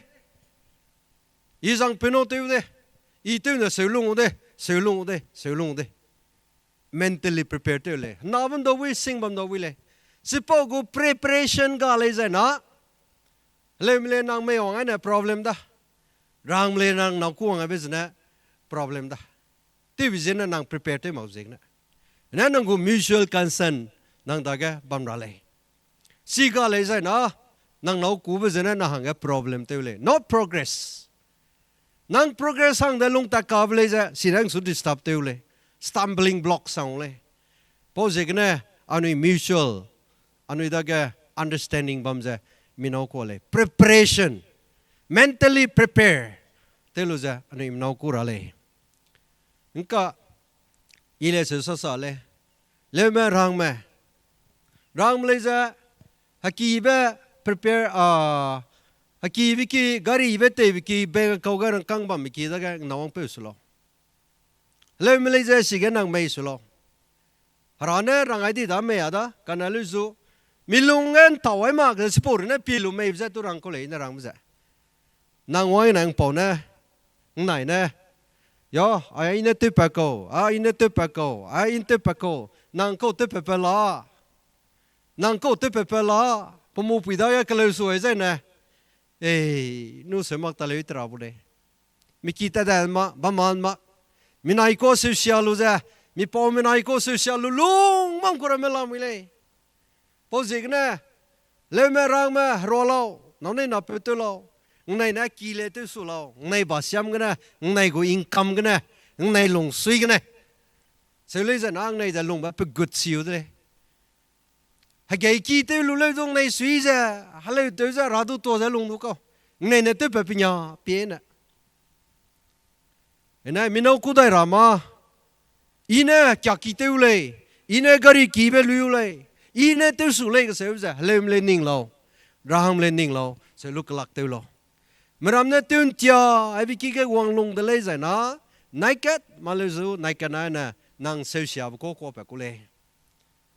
i zangpui nâu tew de, i tew ne seu lung u de, seu lung u de, seu lung u de. Mentally prepare tew lei. Na bam dau bui, sing bam dau bui lei. Chipau gu preparation ga lei zai na. Leume le nang mei wang aine problem da. Rang lei nang nâu ku wang aibe zene problem da. Tewbe zene nang prepare tew mak ziegene. Ne nang gu mutual consent nang dage bam ra lei. Siga lei zai na, nang nâu kube zene na hangge problem tew lei. No progress. Nang progress hang de lung ta kabe lei ze, si rang su disturb tew lei. Stumbling block sang lei. Pau ziegene, anui mutual, anui dage understanding bam ze, mi nâu ku lei. Preparation. Mentally prepare. Tew lu ze, anui mi nâu ku ra lei. Ngka, i le se sa sa lei. Leume rangme. Rangme lei ze, hekibe prepare, a, hekibe ki, garibe teibe ki, bank account ge rangkâng bamme ki dage nâu wangpeu su lau. Leume lei ze sige nang mei su lau. Hera ne rang ai di da mei a da, kane lu zu. Mi lung ge ntau ai mak ze chipau rune pie lu meibe ze tu rang kau lei ne rangbe ze. Nang wang nang pau ne, ngnai ne. Ya, ai i ne tewpat kau, a i ne tewpat kau, a i ne tewpat kau. Nang kau tewpat pe la. Nang kau tewpat pe la. Pe mu pui dage keleu su ai zai ne. Ei, nu se mak ta leu i tera bu lei. Mi ki tat da ma, bam ma ma. Mi nai kau seusia lu ze, mi pau mi nai kau seusia lu lung bam ku ramme lamui lei. Pau ziegene, leume rangme herua lau, nâu nei napeu tew lau, ngnai ne ki le tew su lau, ngnai ba siam gene, ngnai gu income gene, ngnai lungsui gene. Seu lei ze na ngnai ze lungbe pe gut siu de lei. Hegei ki tew lu leu du ngnai sui ze, heleu tew ze, ra du tuâ ze lung du kau. Ngnai ne tewpat pe nia, pie ne. Ene, mi nâu ku dai ra ma. I ne kiaki tew lei. I ne gari kibe lui lei. I ne tew su lei keseu ze, heleume le ning lau. Rahangme le ning lau. Se lu kelak tew lau. Meram ne tew ntia, aibe ki ge wang lung de lei zai na. Nai kat, ma leu zu, nai kat na ne, nang seusiabe kau kuapat ku lei.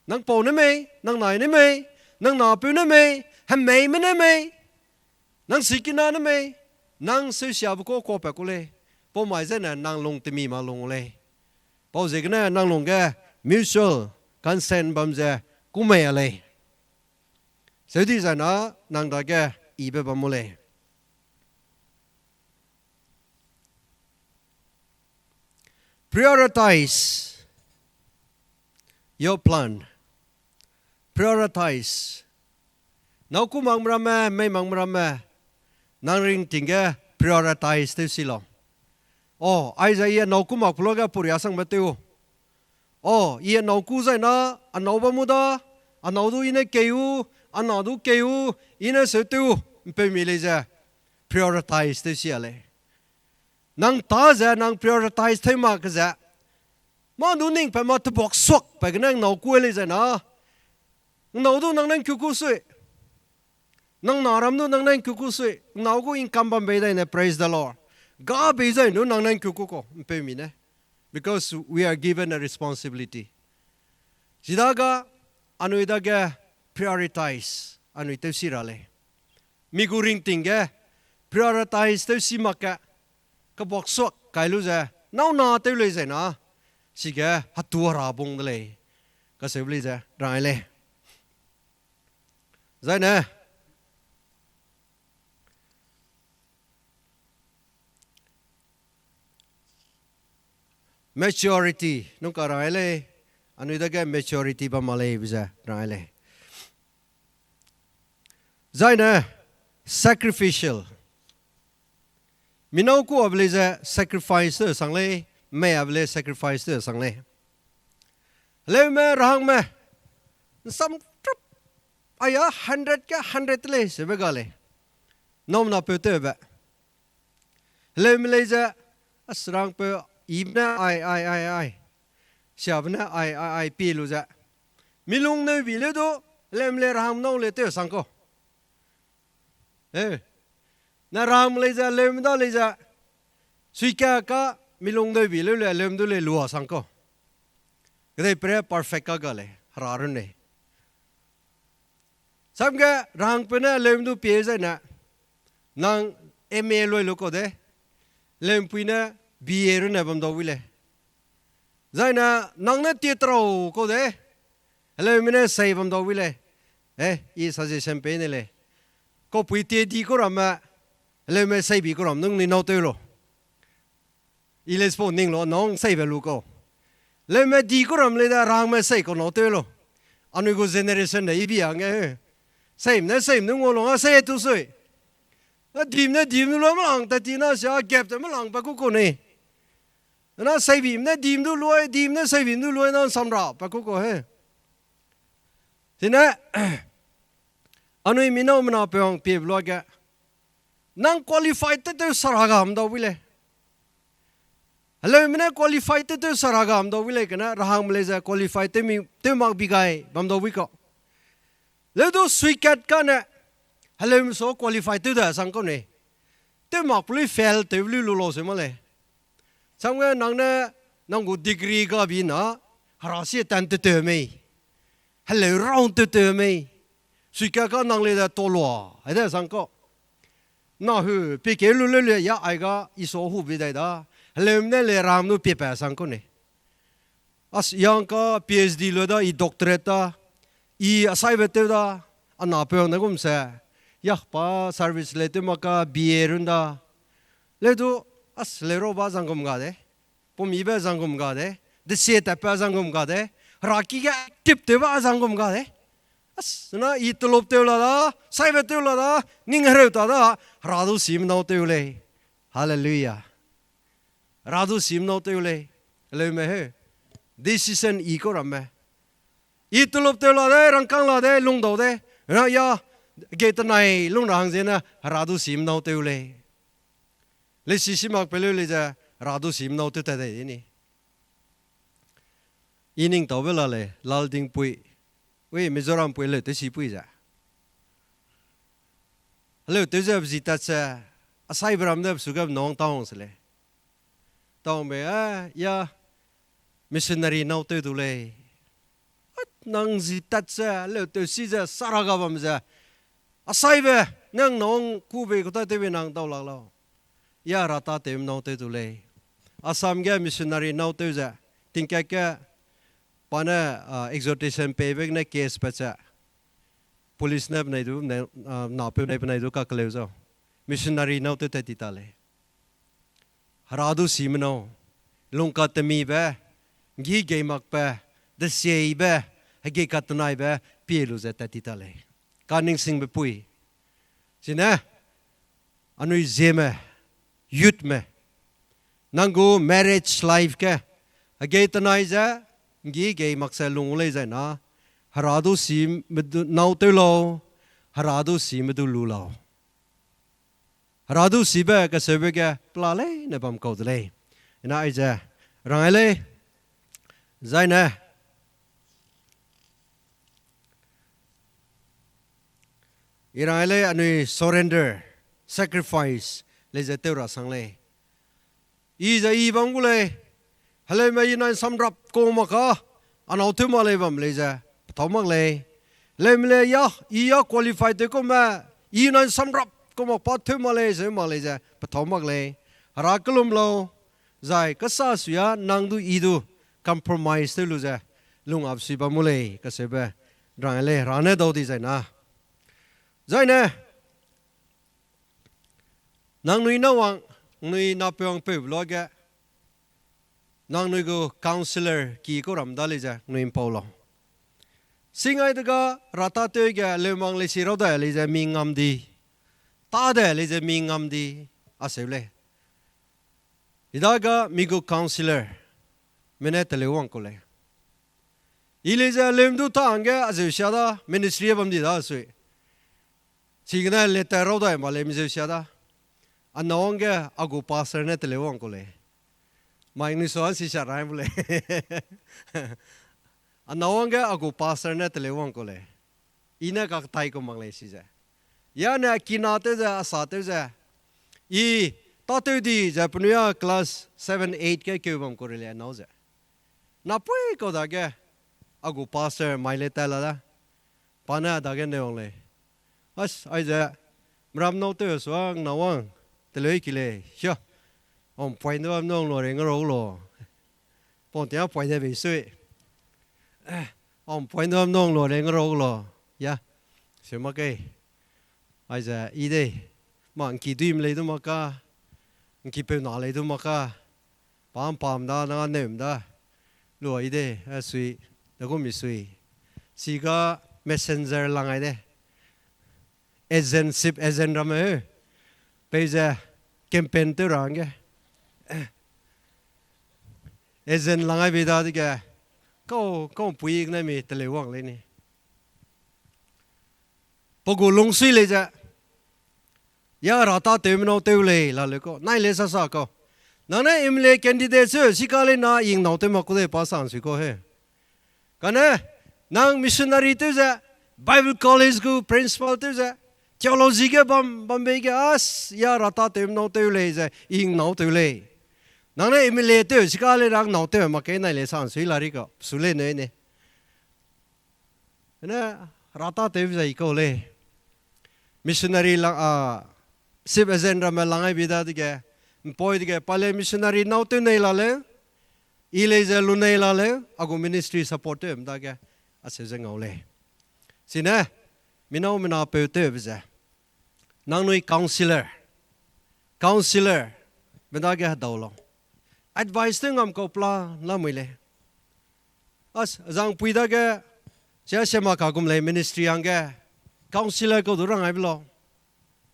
Nang pau ne mei, nang nai ne mei, nang napeu ne mei, hemeime ne mei, nang sikina ne mei, nang seusiabe kau kuapat ku lei, pau mai zene nang lung temi ma lung lei. Pau ziegene nang lungge mutual consent bam ze ku mei a lei. Seu di zai na nang dage ibe bam mu lei. Prioritize your plan. Prioritize. Nâu ku mak ramme, mei mak ramme, nang ringting ge prioritize tew si lau. O, aize i nâu ku mak pe luage puria sangbe tew. O, i nâu ku zai na, a nâu bam mu da, a nâu du i ne kei u, a na du kei u, i ne seu tew, mpeumi lei ze, prioritize tew si a lei. Nang ta ze, nang prioritize tew mak ke ze, mâ du ning pa mâ tebuak suak pa gene ngnâu ku lei zai na. Ngnâu du nang ne ngkuku sui. Nang na ram du nang ne ngkuku sui. Ngnâu gu income bam bei dai ne, praise the Lord. Ga bei zai nu nang ne ngkuku kau, mpeumi ne. Because we are given a responsibility. Chidaga, anui dage prioritize, anui tew si ra lei. Mi gu ringting ge prioritize tew si mak ge, kebuak suak kai lu ze, nâu na tew lei zai na, sige hatu hera bung de lei, kaseu lei ze, rang ai lei. Zai ne, maturity, nung ka rang ai lei, anui dage maturity bam ma lei be ze, rang ai lei. Zai ne, sacrificial. Mi nâu ku abe lei ze sacrifice te sang lei, mei abe lei sacrifice te sang lei. Heleume, rahangme, nsam trup, aya hundred ke hundred lei, sebe ga lei. Nâu napeu tewbe. Heleume lei ze, a serangpeu, ibe ne ai, ai, ai, ai. Siabe ne ai, ai, ai, pie lu ze. Mi lung neu bi leu du, heleume lei rahang nâu lei tew sang kau. Eh, na rahang lei ze, heleume da lei ze. Suika ka, mi lung neu bi leu lei, heleume du lei lua sang kau. Kedei pere perfect ka ga lei, hera runne. Samge rahangpeu ne heleume du pie zai ne, nang M A lui lu kau de, heleumpui ne B A runne bam dau wi lei. Zai ne, nang ne tie trau kau de, heleume ne sei bam dau wi lei. Eh, i suggestion pei ne lei. Kaupui tie di kau ramme, Heleume seibi ku ram nung ni nâu tew lo. I le sipau ning lo, nung seibe lu kau. Heleume di ku ram lei de rahangme sei kau nâu tew lo. Anui gu generation de i bi a nge. Seime ne seime nung ngau lo nga sei tu sui. A dime ne dime lu mlang tat ti na sia gap te mlang pa ku kau ne. Na seibime ne dime du lui, dime ne seibime du lui na samra pa ku kau he. Sine, anui mi nâu mena peu hang pie luage, nang qualify tew tew sara gam dau wi lei. Heleume ne qualify tew tew sara gam dau wi lei kane, rahangme lei ze qualify tew mi, tew mak bi gai bam dau wi kau. Leu du suikat kane, heleume so qualify tew da sang kau ne. Tew mak pe lui fail tew pe lui lu lau se ma lei. Changge nang ne, nang gu degree ga bi na, hera sie tan tew tew mei. Heleu round tew tew mei. Suikat ka nang lei da tolua, ai da sang kau. Na hu, pie keu lu leu le ya ai ga, i so hu bi dai da. Heleume ne le ram nu pie pa sang kau ne. As yang ka PhD lu da, i doctorate da, i asaibe tew da, a na peu ne gum se. Ya pa service le tew mak ka BA run da. Leu du, as leu rau ba zang gum ga de. Pumyibe zang gum ga de. Desie tatpe zang gum ga de. Hera ki ge active tew ba zang gum ga de. As na i telop tew la da, saibe tew la da, ning hereu ta da, hera du sime nâu tew lei. Hallelujah. Hera du sime nâu tew lei. Heleume he. Decision i kau ramme. I telop tew la de, rangkâng la de, lungdau de. Na ya, ge tenai lung ra hang ziene, hera du sime nâu tew lei. Lesi si mak pe leu lei ze, hera du sime nâu tew tat dei ni. I ning taube la lei, Laldingpui. Ui, Mizorampui leu tew sipui ze. Heleu tew ze bezi tat ze, asaibe ram de besu ge nung tau se lei. Tau mei, a, ya, missionary nâu tew du lei. At nang zi tat ze, leu tew si ze, sara ga bam ze. Asaibe, nang nung kube kuta tewbe nang dau lak lau. Ya hera tâtewme nâu tew du lei. Assam ge missionary nâu tew ze, tingkat ge, pa ne, a, exhortation peibe gene case pat ze. Police ne penai du, ne, a, napeu ne penai du kakeleu zau. Missionary nâu tew tat ti ta lei. Hera du sime nâu, lungkatemibe, ngî gei makbe, desieibe, hegei katenaibe, pie lu ze tat ti ta lei. Kaningsingbe pui. Chine, anui zieme, youthme, nang gu marriage life ge, hegei tenai ze, ngî gei mak ze lung lei zai na, hera du sime du nâu tew lau, hera du sime du lu lau. Hera du sibe kaseube ge pela leine bam kau de lei. Ina aize, rang ai lei, zaine, i rang ai lei anui surrender, sacrifice, lei ze tew ra sang lei. I ze i bam gu lei, heleume i nai samrap kau mak ka, a nâu tew mak lei bam lei ze, pethâu mak lei. Heleume le ya, i ya qualify tew kau me, i nai samrap kau mak pa tew mak lei, seu mak lei ze, pethâu mak lei. Hera kelum lau, zai kasa suiya nang du i du, compromise tew lu ze, lung ap sui bam mu lei, kaseube, rang ai lei, hera ne dau di zai na. Zaine, nangnui nawang, nui napeu wangpeu luage, nangnui gu counselor ki kau ram da lei ze, nui mpau lau. Singai dega, hera tâtew ge, leumang lei si rau da lei ze, mi ngam di. Tâ de lei ze, mi ngam di. Aseu lei. Idaga mi gu counselor, mene teleu wang kau lei. I lei ze leum du ta hangge azeu sia da, ministry bam di da sui. Chigene letter rau dai ma lei mi zeu sia da. A nawang ge a gu pastor ne teleu wang kau lei. Mai nui suan si sia rai bu lei. A nawang ge a gu pastor ne teleu wang kau lei. I ne kaktai kau mak lei si ze. Yane kina tew ze, a sa tew ze. I tâtew di ze penui a class seven, eight ge keu bam kau rei lei a nâu ze. Napui kau dage, a gu pastor mai lei tat la da. Pa ne dage ne wang lei. As, aize, mram nâu tew suang nawang, teleu ki lei, hia. Om point de bam nung lu rei ngarau lo. Pau tia point de bei sui. Om point de bam nung lu rei ngarau lo. Ya, seu mak kei. Aize, i dei. Ma ngki duim lei du mak ka, ngki peuna lei du mak ka, pam pam da, na neum da, luai de, a sui, da gum mi sui. Siga messenger lang ai de. Agent, ship agent ramme, peize campaign tew ra hangge. Agent lang ai bei dadege, kau, kau pui gene mi teleu wang lei ni. Pe gu lungsui lei ze, ya ra tâtewme nâu tew lei la leu kau, nai le sa sa kau. Nang ne M L A candidate seu, sika lei na ying nâu tew mak ku de pa sang sui kau he. Kane, nang missionary tew ze, Bible College gu principal tew ze, theology ge bam, bam bei ge, as, ya ra tâtewme nâu tew lei ze, ying nâu tew lei. Nang ne M L A tew, sika lei rang nâu tew mak ke nai le sang sui la ri kau, su lei neu ne. Ne, ra tâtew zai kau lei. Missionary lang, a, ship agent ramme lang ai bi dadege, mpoi dege, pa lei missionary nâu tew nei la leu, i lei ze lu nei la leu, a gu ministry support tew dage, aseu ze ngau lei. Sine, mi nâu mi napeu tewbe ze. Nangnui counselor, counselor, me dage hedau lau. Advice tew ngam kau plan lamui lei. As, zangpui dage, sia sia ma ka gum lei ministry hangge, counselor kau du rang ai be lau.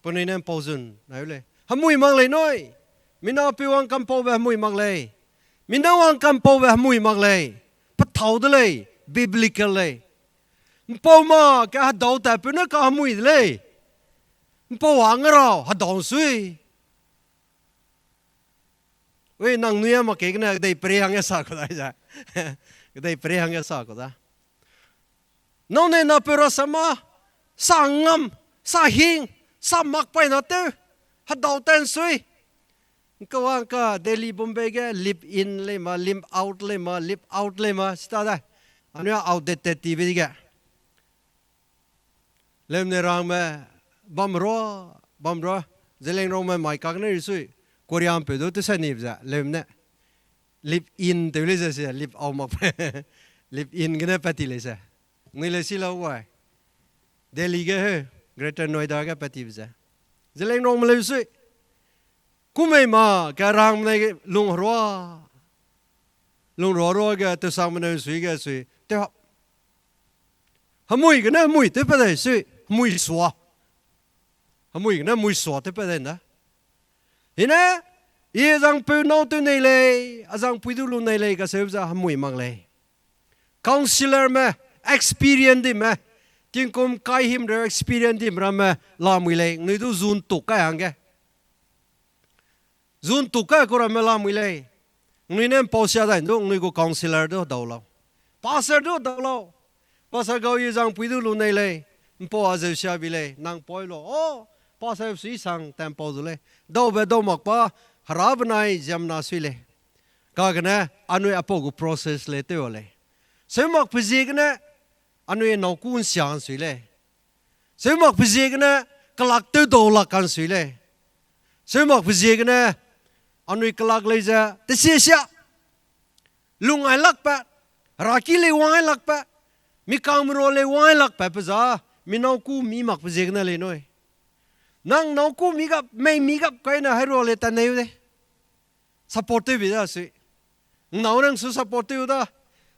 Penui ne mpau zun, nai lei. Hemui mak lei nui. Mi napeu wang kampaube hemui mak lei. Mi nâu wang kampaube hemui mak lei. Pethâu de lei, biblical lei. Mpau ma ke hedau tatpeu ne ka hemui de lei. Mpau hang rau, hedau sui. Ui, nangnui a mak ke gene kedei pere hangge sa kau da ze. Kedei pere hangge sa kau da. Nâu ne napeu rasam ma, sa ngam, sa hing, sa mak paî na tew, hedau tan sui. Nkau a ngka Delhi, Bombay ge live in lei ma, live out lei ma, live out lei ma, sita da. Anui a outdated tibe ge. Leum ne rangme, bam rua, bam rua, Zeliangrongme mai kak ne ri sui, Koreanpeu du tese nibe ze, leum ne. Live in tew lei ze se, live out mak pe. Live in gene pat ti lei se. Nui lei si lau wai. Delhi ge he, Greater Noida ge pat tibe ze. Zeliangrongme leu sui. Kumei ma, ke rangme ne lung herua. Lung rua rua ge, tewsangme ne sui ge sui. Tew hap. Hemui gene hemui tew pat dai sui, hemui sua. Hemui gene hemui sua tew pat dai nda. Ine, i azangpeu nâu tew nei lei, azangpui du lu nei lei, kaseu ze hemui mak lei. Counselorme, experience dime, tingkum kai himreu experience dime ramme lamui lei, nui du zun tuk kai hangge. Zun tuk kai ku ramme lamui lei. Nui ne mpau sia dai du, nui gu counselor du dau lau. Pastor du dau lau. Pastor gau i zangpui du lu nei lei. Mpau a zeu sia bi lei, nang poi lau. O, pastor sui sang ta mpau zu lei. Daube dau mak pa, hera benai ziemmena sui lei. Kagene, anui apau gu process lei tew lei. Seu mak pe ziegene, anui nâu ku nsia nsui lei. Seu mak pe ziegene, kelak tew dau lak kan sui lei. Seu mak pe ziegene, anui kelak lei ze, tesie sia. Lung ai lakbe, heraki lei wang ai lakbe, mikangme rua lei wang ai lakbe pe za, mi nâu ku mi mak pe ziegene lei nui. Nang nâu ku mi gap, mei mi gap kaine herua lei ta neu de. Support tew bi da sui. Ngnau ne ngsu support tew da.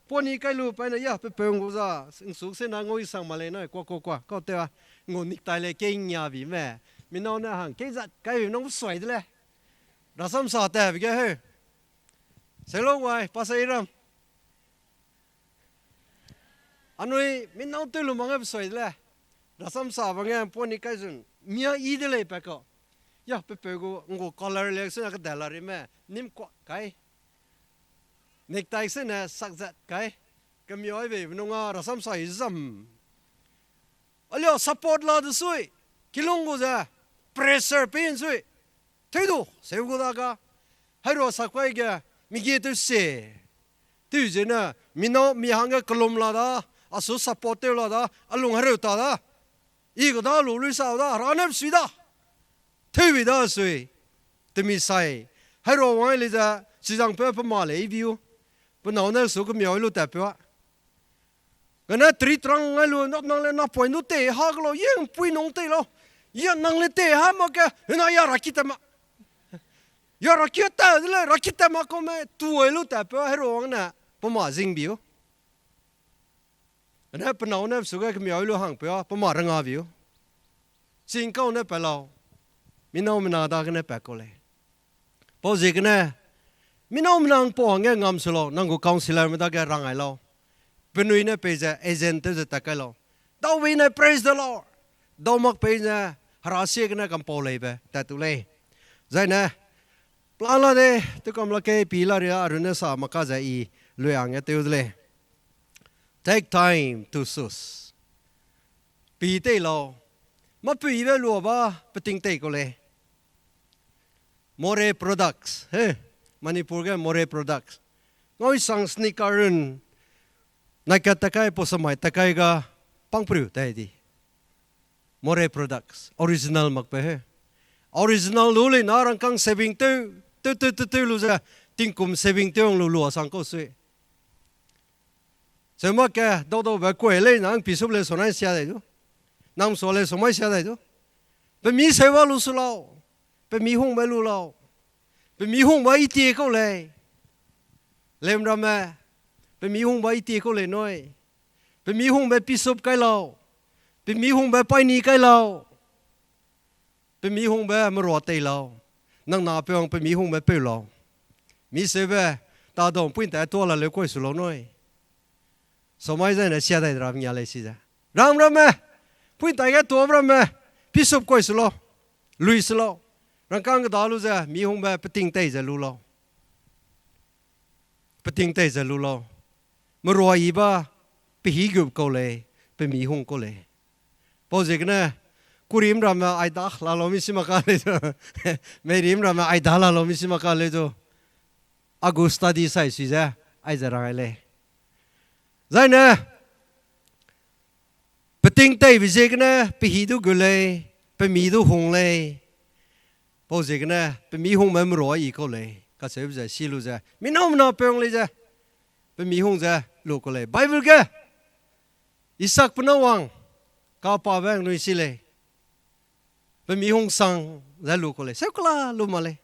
Poni kai lu paine ya, pe peu ngu za, ngsu se na ngau i sang ma lei nui, kua, kua, kua, kau tew a. Ngu nik tai lei kei ngia bi me. Mi nâu ne hang, kei zat kai bi nung suai de lei. Rasam sa ta bi ge heu. Selo wai, pa sa i ram. Anui, mi nâu tew lu mange pe suai de lei. Rasam sa ba nge poni kai zun, mia i de lei pa kau. Ya, pe peu gu, ngu color lei, sena ka da la ri me, nim kua kai. Nik tai sene sak zat kai. Kemia ai bei, nunga rasam sa i zam. Alio support la de sui. Kilung gu ze, pressure pe in sui. Tew du, seu gu da ga. Herua sak kai ge, mi ge tew se. Tew zene, mi nâu, mi hangge kelum la da, a su support tew la da, a lung hereu ta da. I gu da lu lui sa da, hera ne sui da. Tew bi da sui. Temi sai. Herua wang lei ze, sizang pe pe ma lei i biu. Pe nâu ne su kemia ai lu tat pe a. Gane tri trang ngai lu, nap nang le napoint du tei, ha ke lau, yeng pui nung tei lau. Ya nang le te ha mak ge, hena ya raki ta ma. Ya raki ta de le, raki ta ma kau me, tuai lu ta pe, hero wang ne, pe ma zing biu. Ne pe nâu ne su ge kemiau lu hang pe, pe ma renga biu. Sing kau ne pe lau. Mi nâu mi na dagene pe kau lei. Pau ziegene, mi nâu mi nang pau hangge ngam su lau, nang gu counselorme dage rang ai lau. Penui ne pei ze agent tew ze tat kai lau. Dau bei ne praise the Lord. Dau mak pei ne, hera sie gene kampau leibe tat tu lei. Zai ne, plan la de, tew kam la ke pi la ria, arune sa maka ze i lui hangge tew de lei. Take time to choose. Pi tei lau. Mâ puibe lua ba, peting tei kau lei. Moreh Products, he, Manipur ge Moreh Products. Ngaui sang sneaker run, nai kat ta kai, pau samai ta kai ga, pangpru tai di. Moreh Products, original mak pe he. Original lu lei na rangkâng saving tew, tew, tew, tew, tew lu ze, tingkum saving tew ang lu lua sang kau sui. Seu mak ke, dau daube kuai lei nang pi sup le sonai sia dai du. Nang sua le somai sia dai du. Pe mi seuba lu su lau. Pe mi hungbe lu lau. Pe mi hungbe i tie kau lei. Lem ramme, pe mi hungbe i tie kau lei nui. Pe mi hungbe pi sup kai lau. Pe mi hungbe paini kai lau. Pe mi hungbe merua tei lau. Nang na peu ang pe mi hungbe peu lau. Mi seube, ta dau puintai tua la leu kuai su lau nui. Somai zai ne sia dai ram ngia lei si ze. Ram ramme, puintai ge tuabe ramme, pi sup kuai su lau. Lui su lau. Rangkâng keda lu ze, mi hungbe peting tei ze lu lau. Peting tei ze lu lau. Merua i ba, pe hî gup kau lei, pe mi hung kau lei. Pau ziegene, kurim ramme ai da la lau mi si maka lei du. Meirim ramme ai da la lau mi si maka lei du. A gu study sai sui ze, aize rang ai lei. Zai ne, peting teibe ziegene, pe hî du gu lei, pe mi du hung lei. Pau ziegene, pe mi hungbe merua i kau lei, kacheube ze, si lu ze, mi nâu mi na peu ang lei ze, pe mi hung ze, lu kau lei. Bible ge, Isak pe nâu wang, kapabe anui si lei. Pe mi hung sang ze lu kau lei. Seu kela lu ma lei.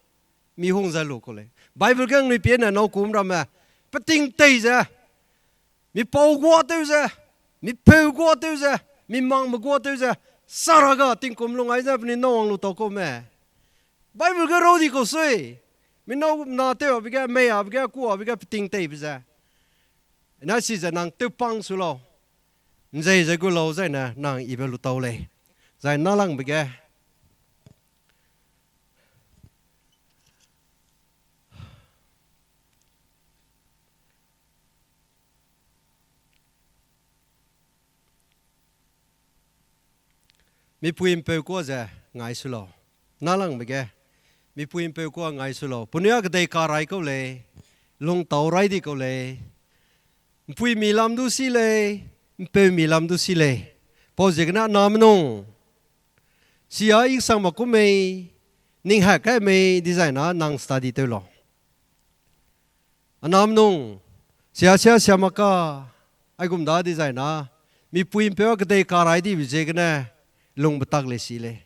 Mi hung ze lu kau lei. Bible ge anui pie ne nâu kum ramme. Peting tei ze. Mi pau gua tew ze. Mi peu gua tew ze. Mi mangme gua tew ze. Sara ga tingkum lung ai ze penui nâu wang lu tau kau me. Bible ge rau di kau sui. Mi nâu na tew abe ge, mei abe ge, ku abe ge peting teibe ze. Na si ze nang tew pang su lau. Nzei ze gu lau zai ne nang ibe lu tau lei. Zai nâlangbe ge. Mipui ’mpeu kuâ ze ngai su lau. Nâlangbe ge, mipui ’mpeu kuâ ngai su lau. Penui â kedei ka rai kau lei, lungtau rai di kau lei. ’Mpuimi lam du si lei, ’mpeumi lam du si lei. Pau ziegene namenung, sia i sang mak ku mei, ning hak kai mei dizai na nang study tew lau. Anamenung, sia sia sia mak ka, aigum da dizai na, mipui ’mpeu â kedei ka rai dibe ziegene, lungbe tak lei si lei.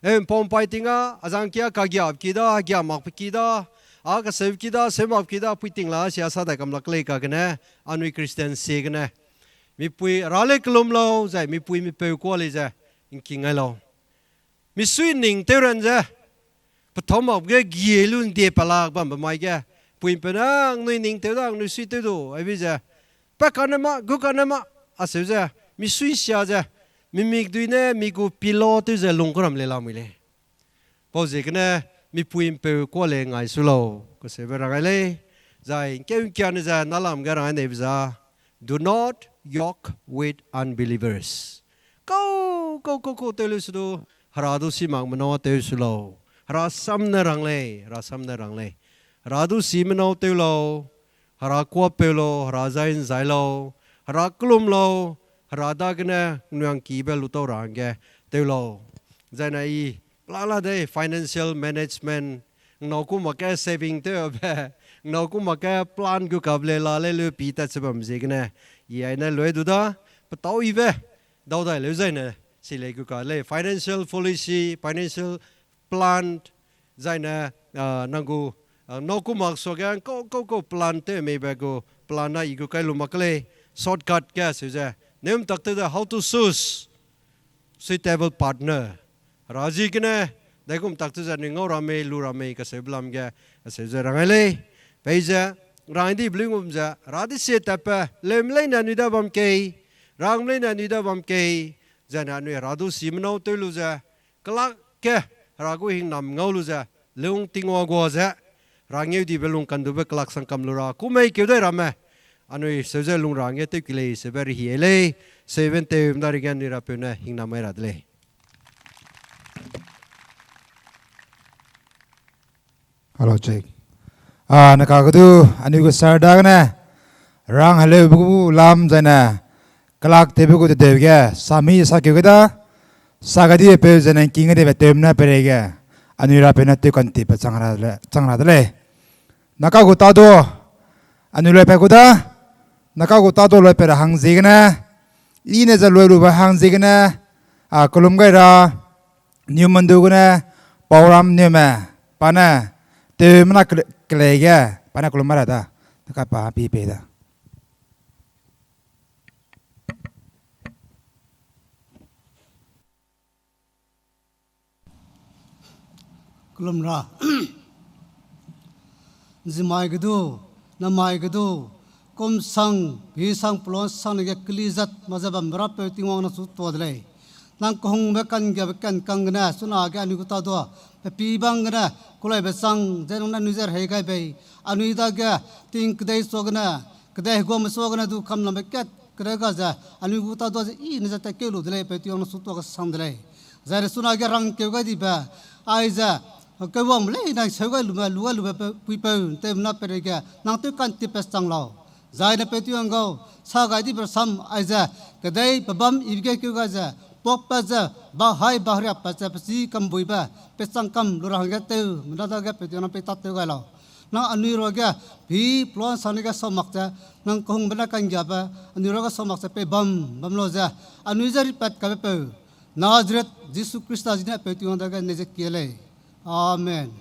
E, ’mpau ’mpai ting â, azang kia kagiabe ki da, gia makbe ki da, a kaseube ki da, seu makbe ki da, pui ting la sia sa dai kam lak lei kagene, anui Christian ziegene. Mipui ra lei kelum lau, zai mipui mipeu kuâ lei ze, ’ngking ngai lau. Misui ning tew ran ze, pethâu makbe ge gie lu ’ndie palak bambe mai ge, pui ’mpeu ne, anui ning tew da, anui sui tew du, aibi ze, pa kane ma, gu kane ma, aseu ze, misui sia ze, mimik dui ne, mi gu pillow tew ze lung kuram lei lamui lei. Pau ziegene, mipui ’mpeu kuâ lei ngai su lau, kaseube rang ai lei, zai ’ngkeu ’ngkiane ze nâlam ge rang ai neibe za, do not yoke with unbelievers. Kau, kau, kau, kau tew leu se du, Hera du si mak menâu tew su lau. Hera sam ne rang lei, Hera sam ne rang lei. Hera du si menâu tew lau, Hera kuâpeu lau, Hera zai ’nzai lau, Hera kelum lau, Hera dagene ’nnuangkibe lu tau ra hangge tew lau. Zai na i, pelala dei financial management, ’nnâu ku mak ge saving tewbe, ’nnâu ku mak ge plan gu kab lei la lei leu pi tat se bam ziegene, i ai ne lui du da, petâu ibe, dau dai leu zai ne, Si lei gu ka lei financial policy, financial plan, zaine, ah, nang gu, ah, nâu ku mak suage kau, kau, kau plan tew meibe gu plan na i gu kai lu mak lei, shortcut ge seu ze. Neum tak tew ze how to choose suitable partner. Hera ziegene, dai gum tak tew ze anui ngau ra mei, lu ra mei, kaseube lam ge, aseu ze rang ai lei. Peize, rang di blui gum ze, hera di sie tatbe, lem leine anui da bam kei, rang leine anui da bam kei, zaine anui hera du si menâu tew lu ze, kelak ge, hera gu hingnam ngau lu ze, lung tingwa gua ze, hera ngeu dibe lung kandube kelak sang kam lu ra, ku mei keu dai ramme, anui seu ze lung ra nge tew ki lei, seube rehie lei, seube ntew mda rege anui rapeu ne hingnam mai ra de lei. Hello, check. Ah, naka kedu, anui gu sir dagene, rang heleube gu lam zaine, kelak tewbe gu tedeu ge, sami sakeu ge da, sa gadi peu zaine king gadibe tewmena pereige, anui rapeu ne tew kantipbe chang ra de lei, chang ra de lei. Naka gu tadu, anui loipat gu da, naka gu tadu loipat ra hang ziegene, i ne ze loi lube hang ziegene, a, kelum gai ra, Niu Mandu gene, Pauram Niume, pa ne, tewmena kele-, kelei ge, pa ne kelum ra da, naka pa pi pei da. Kelum ra. Zimai ge du, namai ge du, kum sang, pi sang, pelon sang ne ge keli zat ma ze bambe rapeu Tingwang na su tua de lei. Nang kehungbe kangiabe kankang gene, chunage anui gu tadu, pe pi bang gene, kulaibe chang, ze nang ne anui ze rehei gai bei, anui dage, ting kedei suagene, kedei heguangme suagene du kamlambe kat, kedei ga ze, anui gu tadu ze i ne ze tatkeu lu de lei, peu Tingwang na su tua kesang de lei. Zaine chunage rangkeu gai dibe, aize, keuwangme lei nang seu gai lume, lu gai lube pe-, puipeu, ntewmena pereige, nang tew kantipbe chang lau. Zaine peu Tingwang gau, sa gai dibe sam, aize, kedei pebam ibe ge keu gai ze, puakpat ze, bahai bahriakpat ze, pesi kambuibe, pechang kam lu ra hangge tew, mena dage peu Tingwang nang pei tat tew gai lau. Nang anui ruage, pi pelon sang ne ge sau mak ze, nang kehungbe ne kangiabe, anui ruage sau mak ze pei bam, bam lau ze, anui ze ripat kabe peu, Nazareth, Jisu Khrista zine peu Tingwang dage nei ze kie lei. Amen.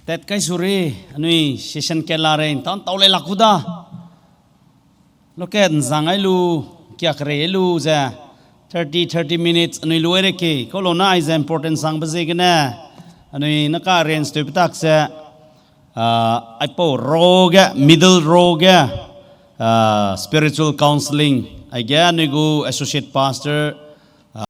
Tat kai suri, anui session kat la rei, ntan tau lei lak gu da. Lokat nzang ai lu, kia kerei ai lu ze, thirty, thirty minutes anui lu ai re ke, kau lu na aize important sangbe ziegene, anui naka arrange tew petak ze, ah, aipau row ge, middle row ge, ah, spiritual counseling, aige anui gu associate pastor,